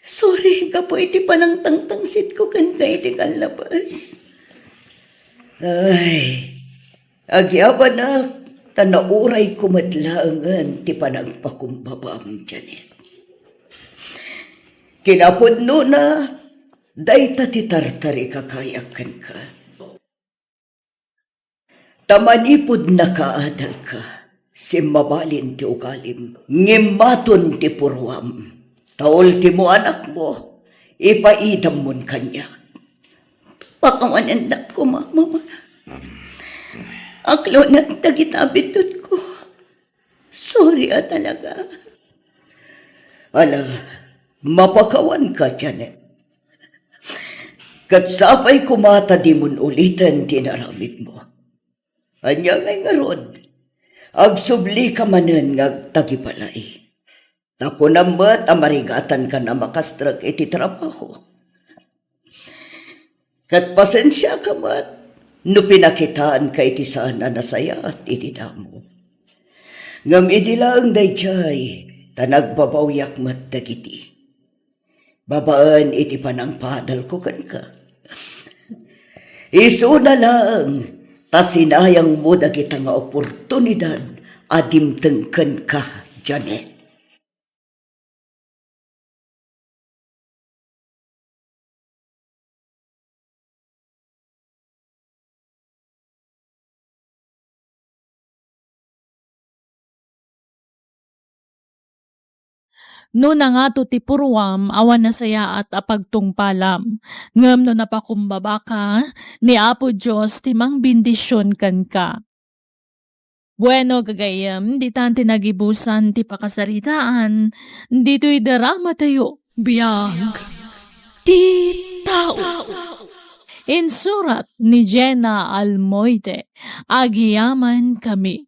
Sorry gapu iti panangtangtangsitko kenka iti kallabas. Ay, agyabanak, ta naurayko met laengen ti panagpakumbabam, Janet. Kinapudnona, dayta ti tartarikakayak kenka. Ta manipud nakaadalka, simmabalin ti ugalim, ngimmaton ti puruam. Ta ultimo anakmo, ipaidammon kaniak. Pakawanendak koma, Mama. Aklonak dagita a biddutko. Sorry a talaga. Ala, mapakawanka, Janet. Ket sapay koma ta dimon uliten ti inaramidmo. Ania ngay ngarud? Agsublika manen nga agtagibalay. Ta kunam met a marigatankan a makastrek iti trabaho. Ket pasensiaka met no pinakitaanka iti saan a nasayaat iti damo. Ngem idi laeng daydiay, ta nagbabawyak met dagiti. Babaen iti panangpaadalko kenka. Isuna laeng ta sinayangmo dagita nga oportunidad a dimteng kenka, Janet. No nangato ti puruam, awan nasayaat a pagtungpalam. Ngem no napakumbabaka, ni Apo Dios ti mangbendision kenka. Bueno, gagayyem, ditan ti nagibusan ti pakasaritaan ditoy dramatayo. Biag ti tao. Insurat ni Jenna Almoite. Agyamankami.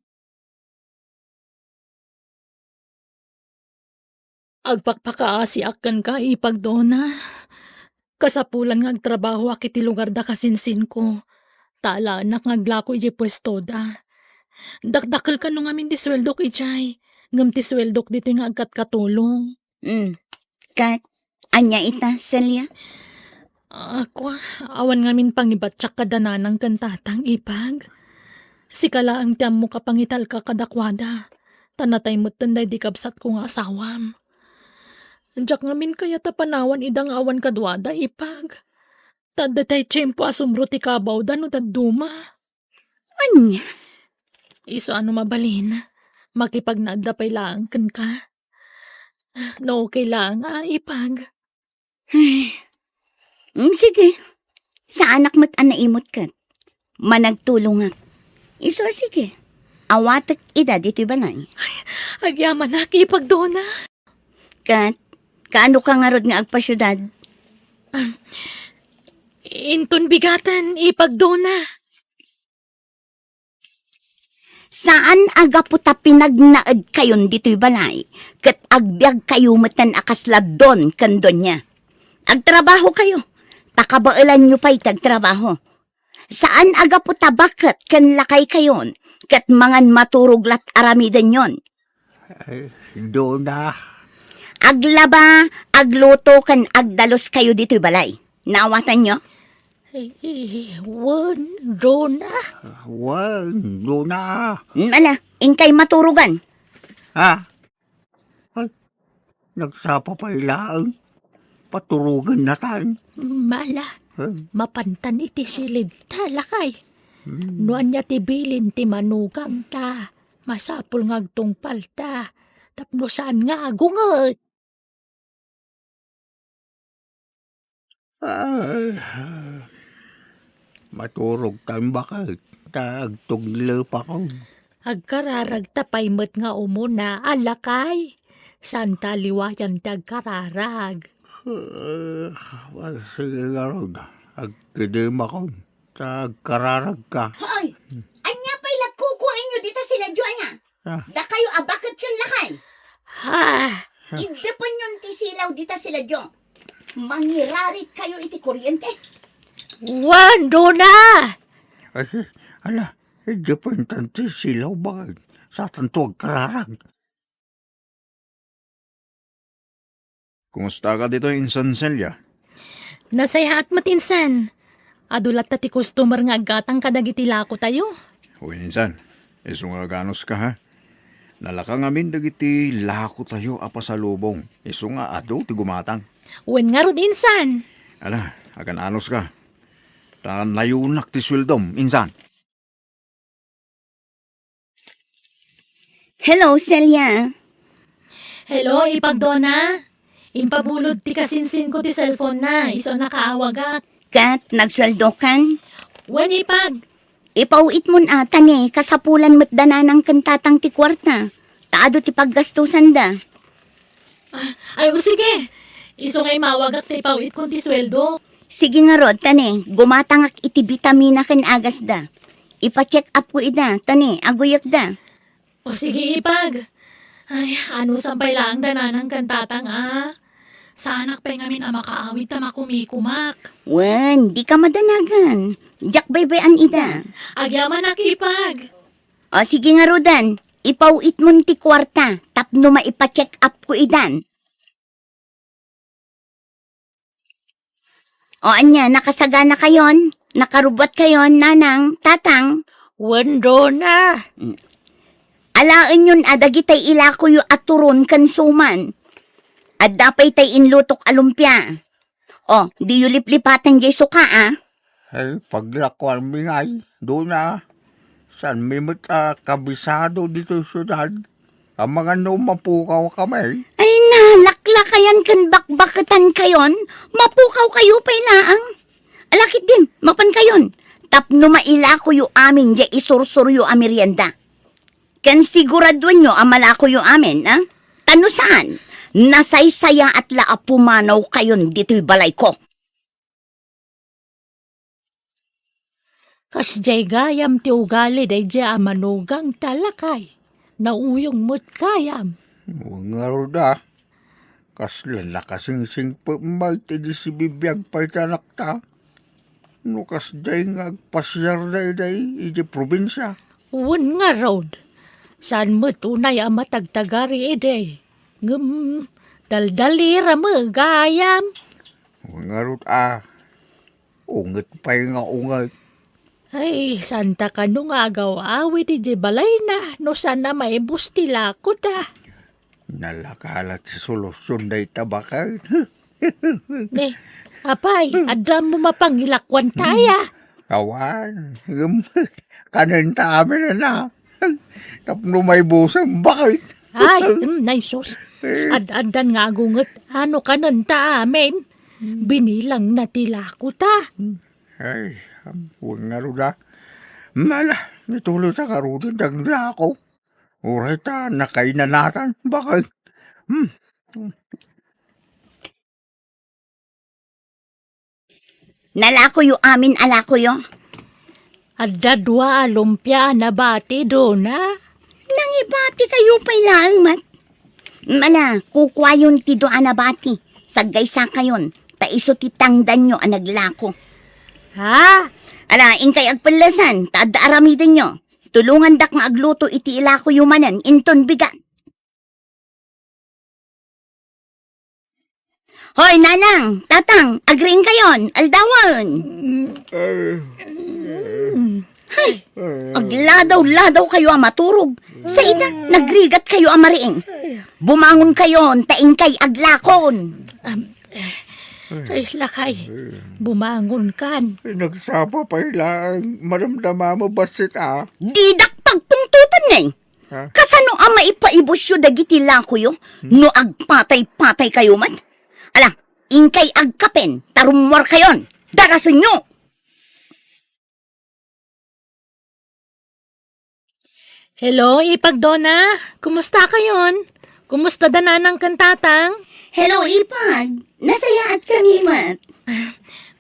Agpakpakaasiak kenka, Ipag Dona. Kasapulan nga agtrabahoak iti lugarda kasinsinko, ta alaennak nga aglako idiay puestoda. Dakdakel kano ngamin ti sueldok idiay, ngem ti sueldok ditoy nga agkatkatulong. Mm. Ket, ania ita, Celia? Ah, kua, awan ngamin pangibatsiak kada nanang ken tatang, Ipag. Sika laeng ti ammok a pangitalka kadakuada, ta natay metten daydi kabsatko nga asawam. Diak ngamin kayat a panawan ida nga awan kaduada, Ipag. Ta adda tay tiempo a sumro ti kabawda no dadduma. Ania? Isu a no mabalin, makipagnaedda pay laeng kenka. No okay laeng, a, Ipag. Ay. Mm, sige. Saanak met a naimut ket. Managtulongak. Isu a sige. Awatek ida ditoy balay. Ay, agyamanak, Ipag Dona. Ket, kaano ka ngarud nga agpasiudad? Ah, inton bigaten, Ipag Dona. Saan a gapu ta pinagnaedkayon ditoy balay, ket agbiagkayo metten a kasla don ken donia. Agtrabahokayo, ta kabaelanyo pay ti agtrabaho. Saan a gapu ta baket ken lakaykayon, ket mangan maturog la ti aramidenyon. Ay, Dona. Aglaba, agluto, ken agdaluskayo ditoy balay. Naawatanyo? Eh, wen, Dona. Wen, Dona. Mm, ala, inkay maturogan. Ha? Ay, nagsapa pay laeng. Paturogennatan. Mala, hmm, mapantan iti silidta, lakay. Hmm. No ania ti bilin ti manugangta, masapul nga agtungpalta, tapno saan nga agunget. Ay, maturogtan baket, ta agtuglepakon. Agkararagta pay met nga umuna, a lakay. Saanta a liwayan ti agkararag. Eh, sige ngarud, agkidemakon, ta agkararagka. Hoy! Ania pay la kukuaenyo dita sila Joanna? Ah. Dakayo a baket ken lakay. Ha? Iddepenyon ti silaw dita sila Jo. Mangirarit kayo iti kuryente. Wen, Dona! Ay, ala, iddepentan ti silaw, baket. Saanto agkararag. Kumusta ka ditoy, Insan Celia? Nasayaat met, Insan. Adu latta ti customer nga aggatang kadagiti lakotayo. Wen, Insan. Isu nga aganuska, ha? Nalaka ngamin dagiti lakotayo a pasalubong. Isu nga adu ti gumatang. Wen ngarud, Insan. Ala, agan-anuska. Ta nayunak ti sueldom, Insan. Hello, Celia. Hello, Ipag Dona. Impabulod ti kasinsinko ti cellphone na, isu a nakaawagak. Ket, nagsueldokan? Wen, Ipag. Ipaw-itmon a, ta ne, kasapulan met da nanang ken tatang ti kuarta. Ta adu ti paggastusanda. Ah, ay, o sige. Isu nga imawagak ta ipaw-itkon ti sueldo. Sige ngarud, ta ne, gumatangak iti bitamina ken agasda. Ipa-check up ko ida, ta ne, aguyekda. O sige, Ipag. Ay, anusan pay laeng da nanang ken tatang, a? Saanak pay ngamin a makaawid ta makumikumak. Wen, dika madanagan. Diak baybay-an ida. Agyamanak, Ipag. O, sige ngaruden, ipaw-itmon ti kuarta tapno maipa-check up ko idan. O, ania, nakasaganakayon? Nakarubbuatkayon, nanang, tatang? Wen, Dona. Mm. Alaenyon a dagitay ilakoyo a turon ken suman. Adda pay tay inlutok a lumpia. O, diyo liplipaten jay suka, a? Ay, paglakuanmi ngay, Dona. Saanmi met a kabisado ditoy siudad. Amangan no mapukawkami. Ay, nalaklakayan ken bakbaketankayon, mapukawkayo pay laeng. Ala ketdin, mapankayon. Tapno mailakoyo amin jay isursuryo a merienda. Ken siguraduenyo a malakoyo amin, a? Ta no saan, nasaysayaat la a pumanawkayon ditoy balayko. Kasdiay gayam ti ugali daydiay a manugangta, lakay. Nauyong met gayam. Ngarud, a. Kasla nakasingsingpet met idi sibibiag pay ti anakta. No kasdiay nga agpasiarda idiay idiay probinsia. Wen ngarud, saan met unay a matagtagari idi. Ngem, daldalira met gayam. Wen ngarud a, unget pay nga unget. Ay, saan ta kano nga agaw-awid idiay balayna no saan a maibus ti lakota. Nalaka la ti solusion dayta baket. Ne, apay, adda mo mapangilakuan taya? Awan, ngem kanenta amin a na. Tapno maibusem, baket. Ay, mm, nay sus. Ad-addan nga agunget, ano kanenta amin? Binilang na ti lakota. Ay, wen ngarud a. Mala, nituloy ta ngaruden ti aglako. Uray ta nakainanatan, baket. Hmm. Nalakoyo amin a lakoyo. Adda dua a lumpia a nabati, Dona. Nangibati kayo pay laeng met. Mala, kukuayon ti dua a nabati. Saggaysakayon, ta isu ti tangdanyo a naglako. Ha? Ala, inkay agpellesan, ta adda aramidenyo. Tulongandak nga agluto iti ilakoyo manen inton bigat. Hoy, nanang, tatang, agriingkayon, aldawen. Ay, agladaw-ladaw kayo a maturog. Sa ida, nagrigat kayo a mariing. Bumangon kayon, ta inkay aglakon. Am, eh, ay, lakay, bumangon kan. Ay, nagsapa pay laeng, madamdama mo, bassit, ah. Didak pagpungtotan, eh. Ha? Kasano a maipaibusyo dagiti lakoyo no agpatay-patay kayo met? Ala, inkay agkapen, ta rummuar kayon. Darasenyo! Hello, Ipag Dona. Kumusta kayon? Kumusta da nanang ken tatang? Hello, Ipag. Nasayaat kami met.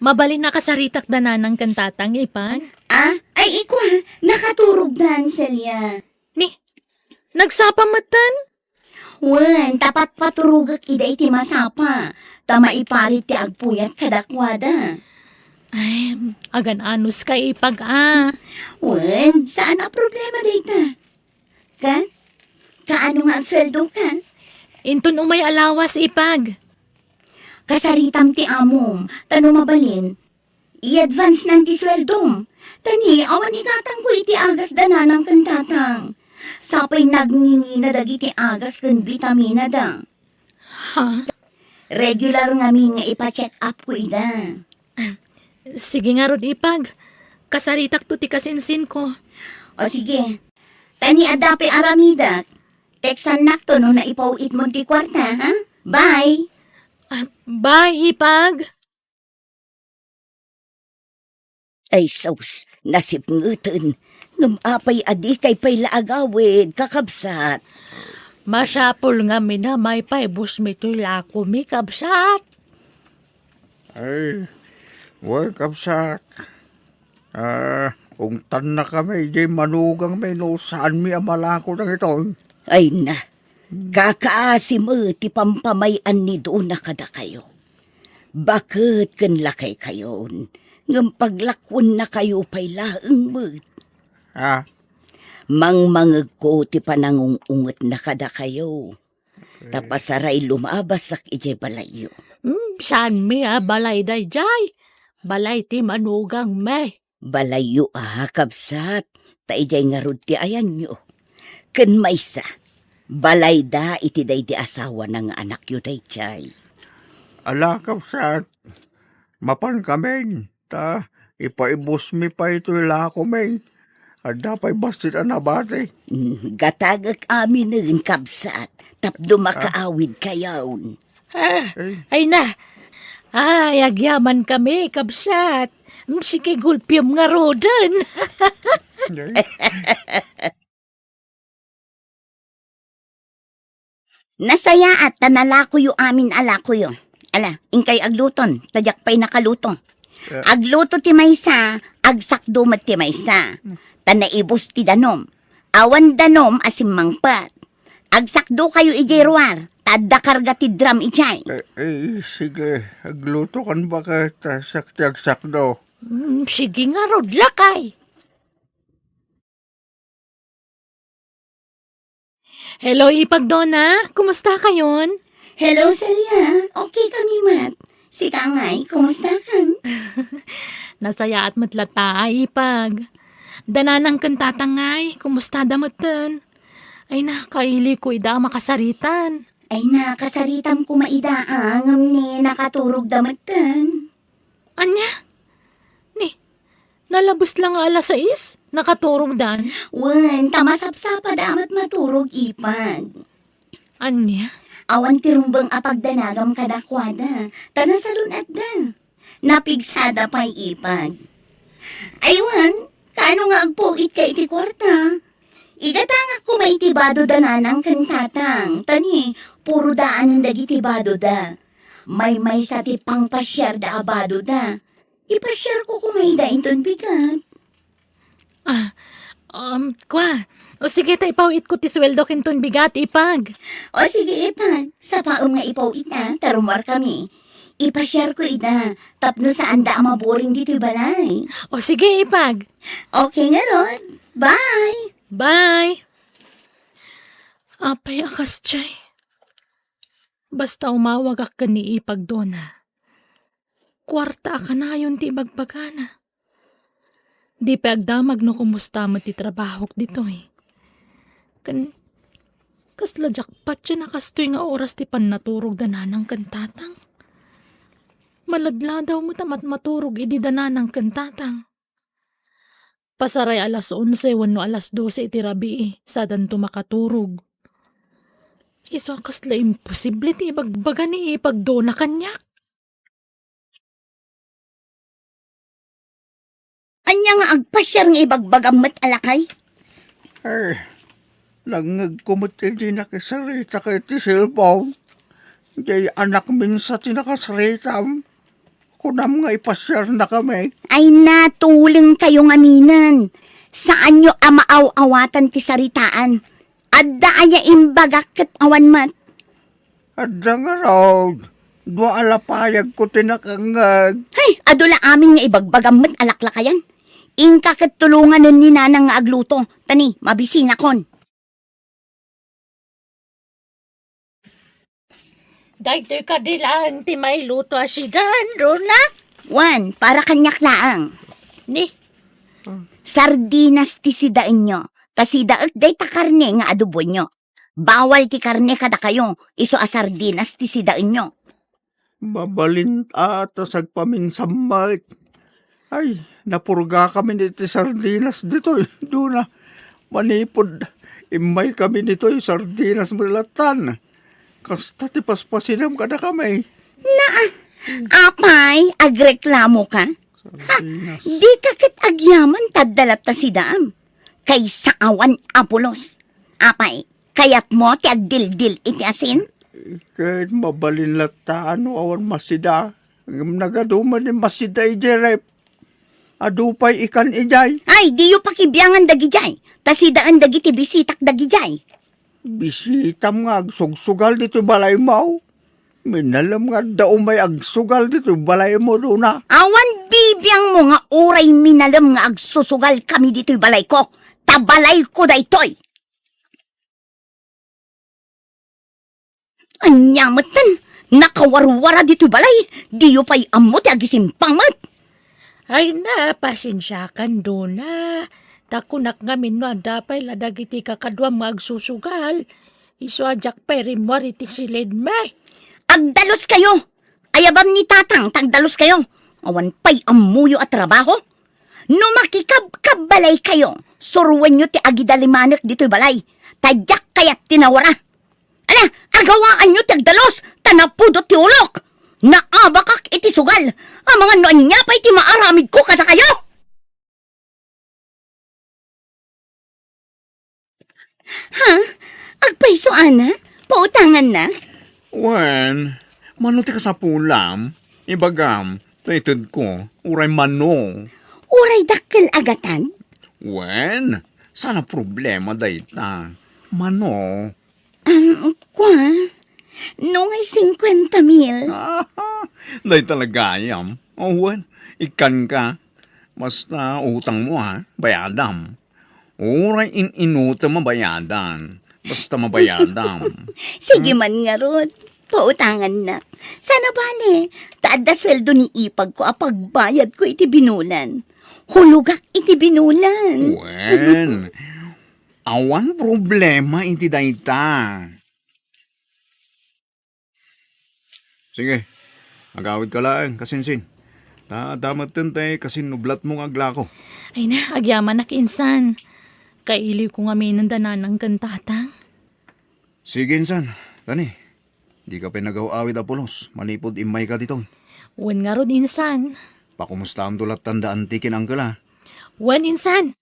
Mabalin a kasaritak da nanang ken tatang, Ipag. Ah, ay, ikwa, nakaturog da, Celia. Ni, nagsapa metten? Wen, ta patpaturogek ida iti masapa, ta maiparit ti agpuyat kadakuada. Ay, agan-anos ka, Ipag, a. Wen, saan a problema dayta. Ka? Kaano nga agsueldo ka? Inton umay a lawas, Ipag. Kasaritam ti amom, ta no mabalin, i-advance nan ti sueldom. Ta ni, awan igatangko iti agas da nanang ken tatang. Sapay nagngingina dagiti agas ken bitamina da. Ha? Regular ngamin nga ipa-check up ko ida. Sige ngarud, Ipag. Kasaritakto ti kasinsinko. O sige. Ta ni adda pay aramidek. Textannakto no naipaw-itmon ti kuarta, ha? Bye! Ah, bye, Ipag! Ay sus, nasipngeten. Ngem apay a dikay pay la agawid, kakabsat? Masapul ngamin a maipaibusmi toy lakomi, kabsat. Ay, wen, kabsat. Ah, ungtannakami idiay manugangmi no saanmi a malako dagitoy. Ay na, kakaasi met ti pampamay-an ni Dona kadakayo. Baket ken lakaykayon, ngem paglakkuennakayo pay laeng met. Ah? Mangmangegko ti panangung-ungetna kadakayo. Ta pasaray lumabasak idiay balayyo. Hmm, saanmi a balay daydiay? Balay ti manugangmi. Balayyo a, kabsat, ta idiay ngarud ti ayanyo. Ken maysa, balayda iti daydi asawana nga anakyo daydiay. Ala, kabsat, mapankamin. Ta ipaibusmi pay toy lakomi. Adda pay bassit a nabati. Mm, gatagek aminen, kabsat, tapno makaawidkayon. Ah, ay na. Ay, agyamankami, kabsat. Mm, sige, gulpiam ngaruden. Ay. Nasayaat ta nalakoyo amin a lakoyo. Ala, inkay agluton, ta diak pay nakaluto. Eh. Agluto ti maysa, agsakdo met ti maysa. Ta naibus ti danum. Awan danum a simmangpet. Agsakdokayo idiay ruar, Ta adda karga ti drum idiay. Eh, eh, sige, aglutokan baket, ta siak ti agsakdo. Mm, sige ngarud, lakay. Hello, Ipag Dona. Kumusta kayon? Hello, Celia. Okay kami met. Sika ngay, kumusta kan? Nasayaat met latta, Ipag. Da nanang ken tatang ngay, kumusta da metten? Ay na, kaili ko ida a makasaritan. Ay na, kasaritam koma ida, ah, ngem ni nakaturog da metten. Ania? Ni, nalabes la nga alas sais, nakaturogdan? Wen, ta masapsapad a met maturog, Ipag. Ania? Awan ti rumbeng a pagdanagam kadakuada, ta nasalun-atda. Napigsada pay, Ipag. Ay wen, kaano nga agpuitka iti kuarta? Igatangak koma iti bado da nanang ken tatang, ta ni, puro daanen dagiti bado da. Maymaysa ti pangpasiarda a bado da. Ipasiarko koma ida inton bigat. Ah, um, kua. O sige, ta ipaw-itko ti sueldo ken ton bigat, Ipag. O sige, Ipag. Sapaem nga ipaw-it, a, ta rummuarkami. Ipasiarko ida, tapno saanda a maburing ditoy balay. O sige, Ipag. Okay ngarud. Bye! Bye! Apay a kasdiay. Basta umawagak ken ni Ipag Dona. Kuarta a kanayon ti ibagbagana. Di pay agdamag no kumusta met ti trabahok ditoy. Ken, kasla jackpot ti nakastoy nga oras ti pannaturog da nanang ken tatang. Maladladaw met a matmaturog idi da nanang ken tatang. Pasaray alas onse wenno alas dose iti rabii, sadanto makaturog. Isu a kasla imposible ti ibagbaga ni Ipag Dona kaniak. Ania nga agpasiar nga ibagbagam met a lakay? Eh, nangngegko met idi nakisarita ka iti cellphone. Diay anakmin sa ti nakasaritam. Kunam nga ipasiarnakami. Ay, natuleng kayo ngaminen. Saanyo a maaw-awatan ti saritaan. Adda aya imbagak ket awan met? Adda ngarud. Dua a lapayagko ti nakangngeg. Hay, adu la amin nga ibagbagam met a laklakayan. Inka ket tulonganen ni nanang nga agluto. Ta ni, mabisinakon. Daytoy kadi laeng ti mailuto a sidan, Dona? Wen, para kaniak laeng. Ni? Sardinas ti sidaenyo. Ta sidaek dayta karne nga adoboenyo. Bawal ti karne kadakayo, isu a sardinas ti sidaenyo. Mabalin a ta sagpaminsan met. Ay, napurgakami iti sardinas ditoy, Dona. Manipud immaykami ditoy, sardinas met lattan. Kasta ti paspasinam kadakami. Na, apay, agreklamo ka? Ha, sardinas. Di ka ket agyaman ta adda latta sidaam. Kaysa awan a pulos. Apay, kayatmo ti agdildil iti asin? Ket mabalin latta no awan masida. Ngem nagadu met ni masida idiay ref. Adu pay ikan idiay. Ay, diyo pakibiangan dagidiay. Ta sidaen dagiti bisitak dagidiay. Bisitam nga agsugsugal ditoy balaymo? Minalem nga adda umay agsugal ditoy balaymo, Dona. Awan bibiangmo nga uray minalem nga agsusugal kami ditoy balayko, ta balayko daytoy. Ania metten, nakawarwara ditoy balay, diyo pay ammo ti agisimpang met. Ay na, pasensiakan, Dona. Ta kunak ngamin no adda pay la dagiti kakaduam nga agsusugal. Isu a diak pay rimmuar iti silidmi. Agdaluskayo! Ayabam ni Tatang ta agdaluskayo. Awan pay ammoyo a trabaho. No makikabkabbalaykayo, suroenyo ti agidalimanek ditoy balay. Ta diak kayat ti nawara. Ala, agawaanyo ti agdalus, ta napudot ti ulok. Naabakak iti sugal. Amangan no ania pay ti maaramidko kadakayo. Ha? Agpayso a na? Pautangan na? Wen, mano ti kasapulam? Ibagam, ta itedko, uray mano. Uray dakkel a gatad? Wen, saan a problema dayta. Mano? Um, kua, Nungay singkuenta mil. Dayta la gayam. O, wen, ikkanka. Basta utangmo, ha? Bayadam. Uray in-inutem a bayadan. Basta mabayadam. Sige man ngarud, pautangannak. Saan a bale, ta adda sueldo ni ipagko a pagbayadko iti binulan. Hulogak iti binulan. Wen, awan problema iti dayta. Sige, agawidka laeng, kasinsin. Ta, ta metten tay kasinublatmo nga aglako. Ay na, agyamanak, insan. Kailiwko ngamin da nanang ken tatang. Sige, insan. Kani, dika pay nagaw-awid a pulos manipud immayka ditoy. Wen ngarud, insan. Pakumustaamto lattan da anti ken angkel, a? Wen, insan.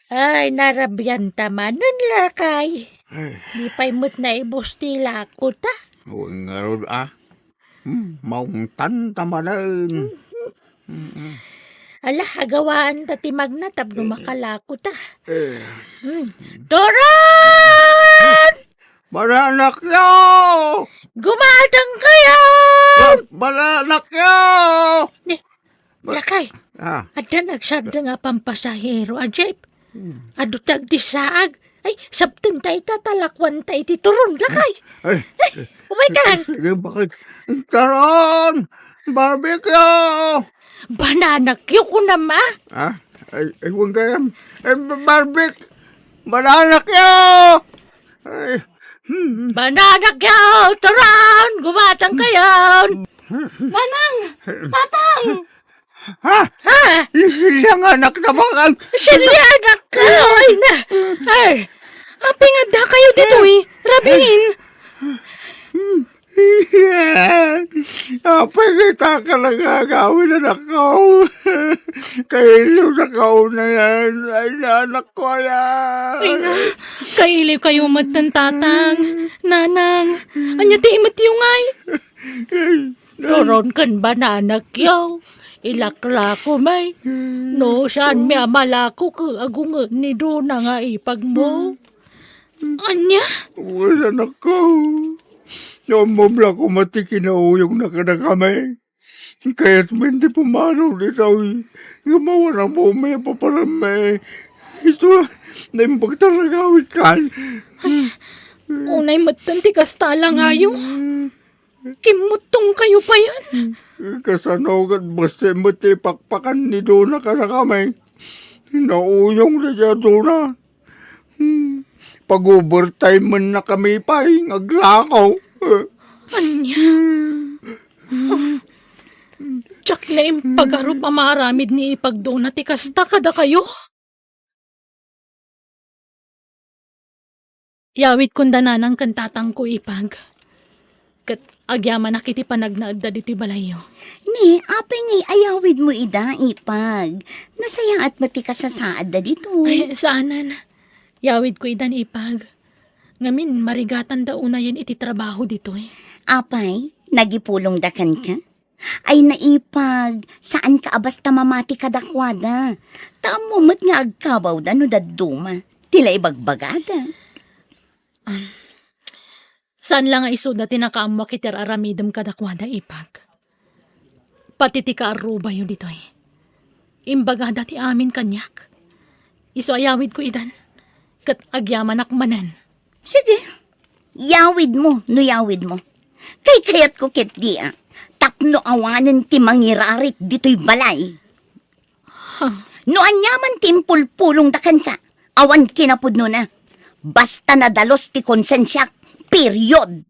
Ay, narabianta manen, lakay. Ay. Di pay met naibus ti lako ta. Wen ngarud, a. Hmm, maungtan ta manen. Mm-mm. Ala, agawaan ta ti magna tapno makalako ta. Eh. Hmm. Turon! Mananakyo! Gumatang kayo! Ma-, mananakyo! Ni, Ba-, lakay, ah. Adda nagsardeng a pampasahero a jeep. Hmm. Adu ti agdissaag. Ay, sabten tay ta talakuan ta iti turon, lakay. Ay, ay, ay, umaykan. Sige, bakit? Turon! Barbecue! Banana cue ko na, ma. Ah? Ay, ay, huwag kayam. Ay, ba-, barbecue! Banana cue! Ay, hmm. Banana cue! Turon! Gumatang kayo! Nanang! Tatang! Ha? Ha? Ni Celia nga anak ta bakal. Celia, anak ko! Ay, na! Ay, apay nga adda kayo ditoy? Rabin! Apay nga ita ka nagagawin, anak ko? Kailiw na kauna yan. Ay, na, anak ko, anak. Ay, na. Kailiw kayo met, tatang, nanang. Anya ti imet yung ay? Turon ken banana cue. Ilaklako may. No, saan mi a malako ket agunget ni Dona nga ipagmo? Anya? Wen, anak ko. Naumubla ko met ti kinauyongna kadakami. Kayat men ti pumanaw ditoy. Nga mawan a maumay a paparammi. Isu, naimbag ta nagawid kan. Ay, unay metten ti kasta langayo. Kimmuttong kayo payen. Kasano ket bassit met ti pakpakan ni Dona kadakami? Nauyong daydiay a Dona. Hmm. Pag-overtime-en na kami pay nga aglako. Ania? Diak la impagarup a maaramid ni ipag Dona ti kasta kadakayo. Yawidkon da nanang ken tatangko, ipag. Ket agyamanak iti panagnaedda ditoy balayyo. Ni, apay nga iyawidmo ida, ipag? Nasayaat met ti kasasaadda ditoy. Ay, saanen. Yawidko idan, ipag. Ngamin, marigatanda unayen iti trabaho ditoy. Apay, nagipulongda kenka? Ay, naipag, saanka a basta mamati kadakuada. Ta ammo met nga agkabawda no dadduma ti la ibagbagada. Saan la nga isuda ti nakaammoak iti ar-aramidem kadakuada, ipag. Pati ti kaarrubayo ditoy. Imbagada ti amin kaniak. Isu a yawidko idan, ket agyamanak manen. Sige, yawidmo no yawidmo. Kaykayatko ketdi a tapno awanen ti mangirarik ditoy balay. Huh. No aniaman ti impulpulongda kenka, awan kinapudnona. Basta nadalus ti konsensiak, period.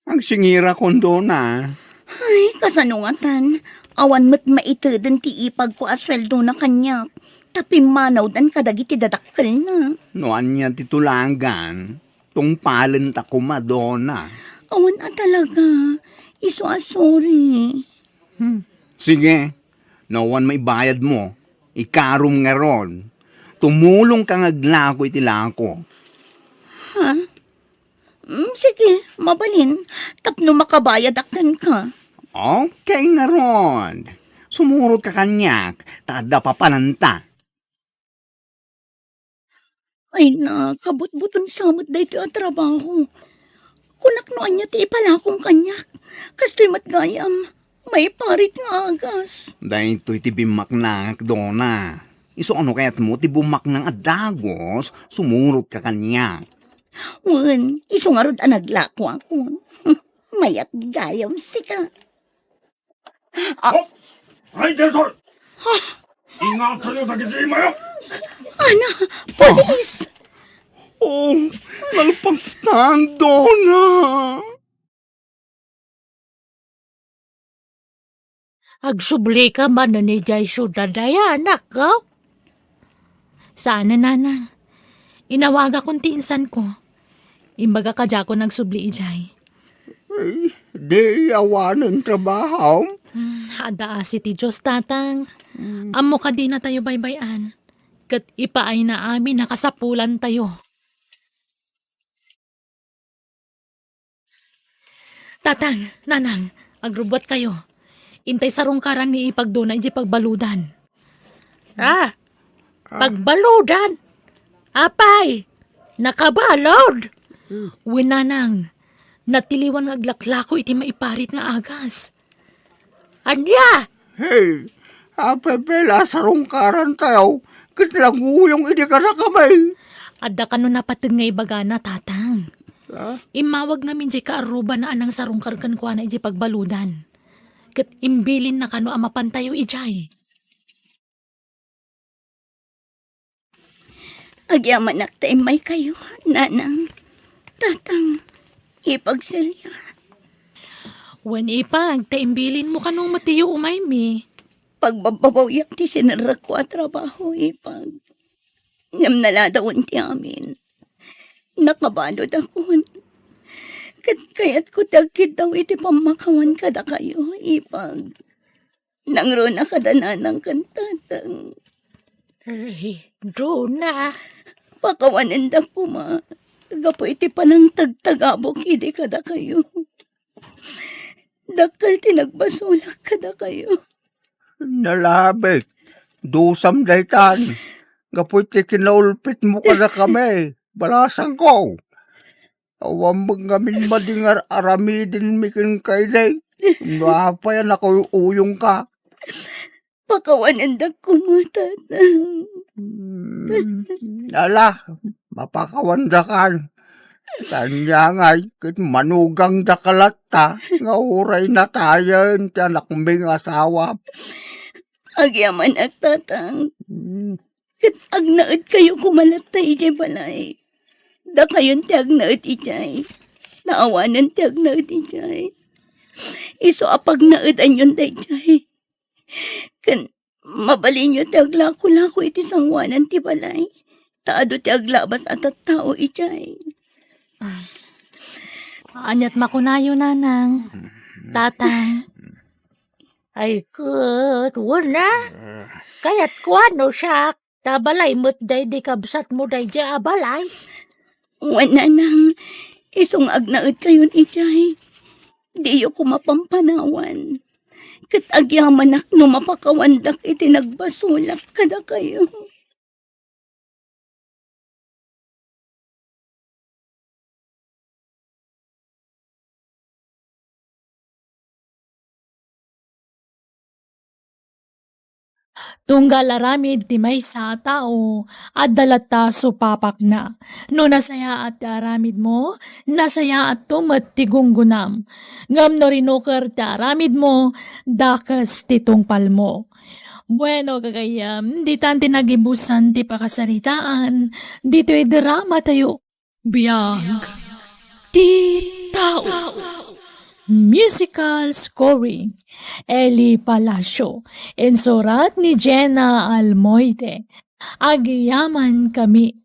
Agsingirakon, Dona. Ay, kasano ngatan? Awan met maiteden ti ipagko a sueldona kaniak, ta pimmanawdan kadagiti dadakkelna. No ania ti tulagan, tungpalenta koma, Dona. Awan a talaga. Isu a sorry. Hmm. Sige, no awan maibayadmo, ikarom ngarud. Tumulongka nga aglako iti lako. Ha? Mm, sige, mabalin, tapno makabayadak kenka. Okay ngarud. Sumurotka kaniak, ta adda papananta. Ay na, kabutbuton sa met daytoy a trabaho. Kunak no ania ti ipalakom kaniak. Kastoy met gayam, maiparit nga agas. Daytoy ti bimmaknangak, Dona. Isu a no kayatmo ti bummaknang a dagus, sumurotka kaniak. Wen, isu ngarud a naglakoakon. Mayat gayam sika. Ah. Oh! Ay, Desor! Ingatayo dagiti imayo! Ana, pulis! Oh, nalpastan, Dona! Agsublika manen idiay siudad, ay anak, oh? Saan a, nanang. Inawagakon ti insanko. Imbaga kadiakon agsubli idiay. Ay, di awanen trabahom? Hmm, adda asi ti Dios, tatang. Hmm. Ammo kadi natayo baybay-an. Ket ipaayna amin a kasapulantayo. Tatang, nanang, agrubbuatkayo. Intay sarungkaran ni Ipag Dona idiay pagbaludan. Ah, pagbaludan? Apay, nakabalud? Wen, nanang, natiliwan nga aglaklako iti maiparit nga agas. Ania? Hey, apay pay la sarungkarantayo ket nanguyong idi kadakami? Adda kano napateg nga ibagana, tatang. Ah? Immawag ngamin diay kaarrubana a nangsarungkar kenkuana idiay pagbaludan. Ket imbilinna kano a mapantayo idiay. Agyamanak ta immaykayo, nanang, tatang, Ipag Celia. Wen, Ipag, ta imbilinmo kano met ti umaymi. Pagbabbabawiak ti sinerrekko a trabaho, Ipag. Ngem naladawen ti amin. Nakabaludakon. Ket kayatko ti agkiddaw iti pammakawan kadakayo, Ipag. Nangruna kada nanang ken tatang. Ay, Dona. Pakawanendak koma gapu iti panangtagtagabok idi kadakayo. Dakkel ti nagbasolak kadakayo. Nalabit, dusam daytan, gapu iti kinaulpitmo kadakami, balasangko. Awan met ngamin madi nga ar-aramidenmi kenka idi. No apay a nakauyuyongka. Pakawanendak koma, tatang. Hmm, ala, mapakawandakan. Ania ngay, ket manugangdaka latta, nga uray natayen ti anakmi nga asawa. Agyamanak, tatang. Hmm. Ket agnaedkayo koma latta idiay balay. Dakayon ti agnaed idiay. Naawanen ti agnaed idiay. Isu a pagnaedanyon daydiay. Ken mabalinyo ti aglakolako iti sangoanan ti balay. Ta adu ti aglabas a tattao idiay. Ah. Aniat makunayo, nanang? Tatang? Ay, ket, wen a. Kayatko a no siak, ta balay met daydi kabsatmo daydi a balay. Wen, nanang, isu nga agnaedkayon idiay. Diyo koma pampanawan. Ket agyamanak no mapakawandak iti nagbasolak kadakayo. Tunggal aramid ti maysa a tao, adda latta supapakna. No nasayaat ti aramidmo, nasayaatto met ti gunggonam. Ngem no rinuker ti aramidmo, dakes ti tungpalmo. Bueno, gagayyem, ditan ti nagibusan ti pakasaritaan, ditoy dramatayo. Biag ti tao. Musical scoring, Eli Palacio. Insurat ni Jenna Almoite. Agyamankami.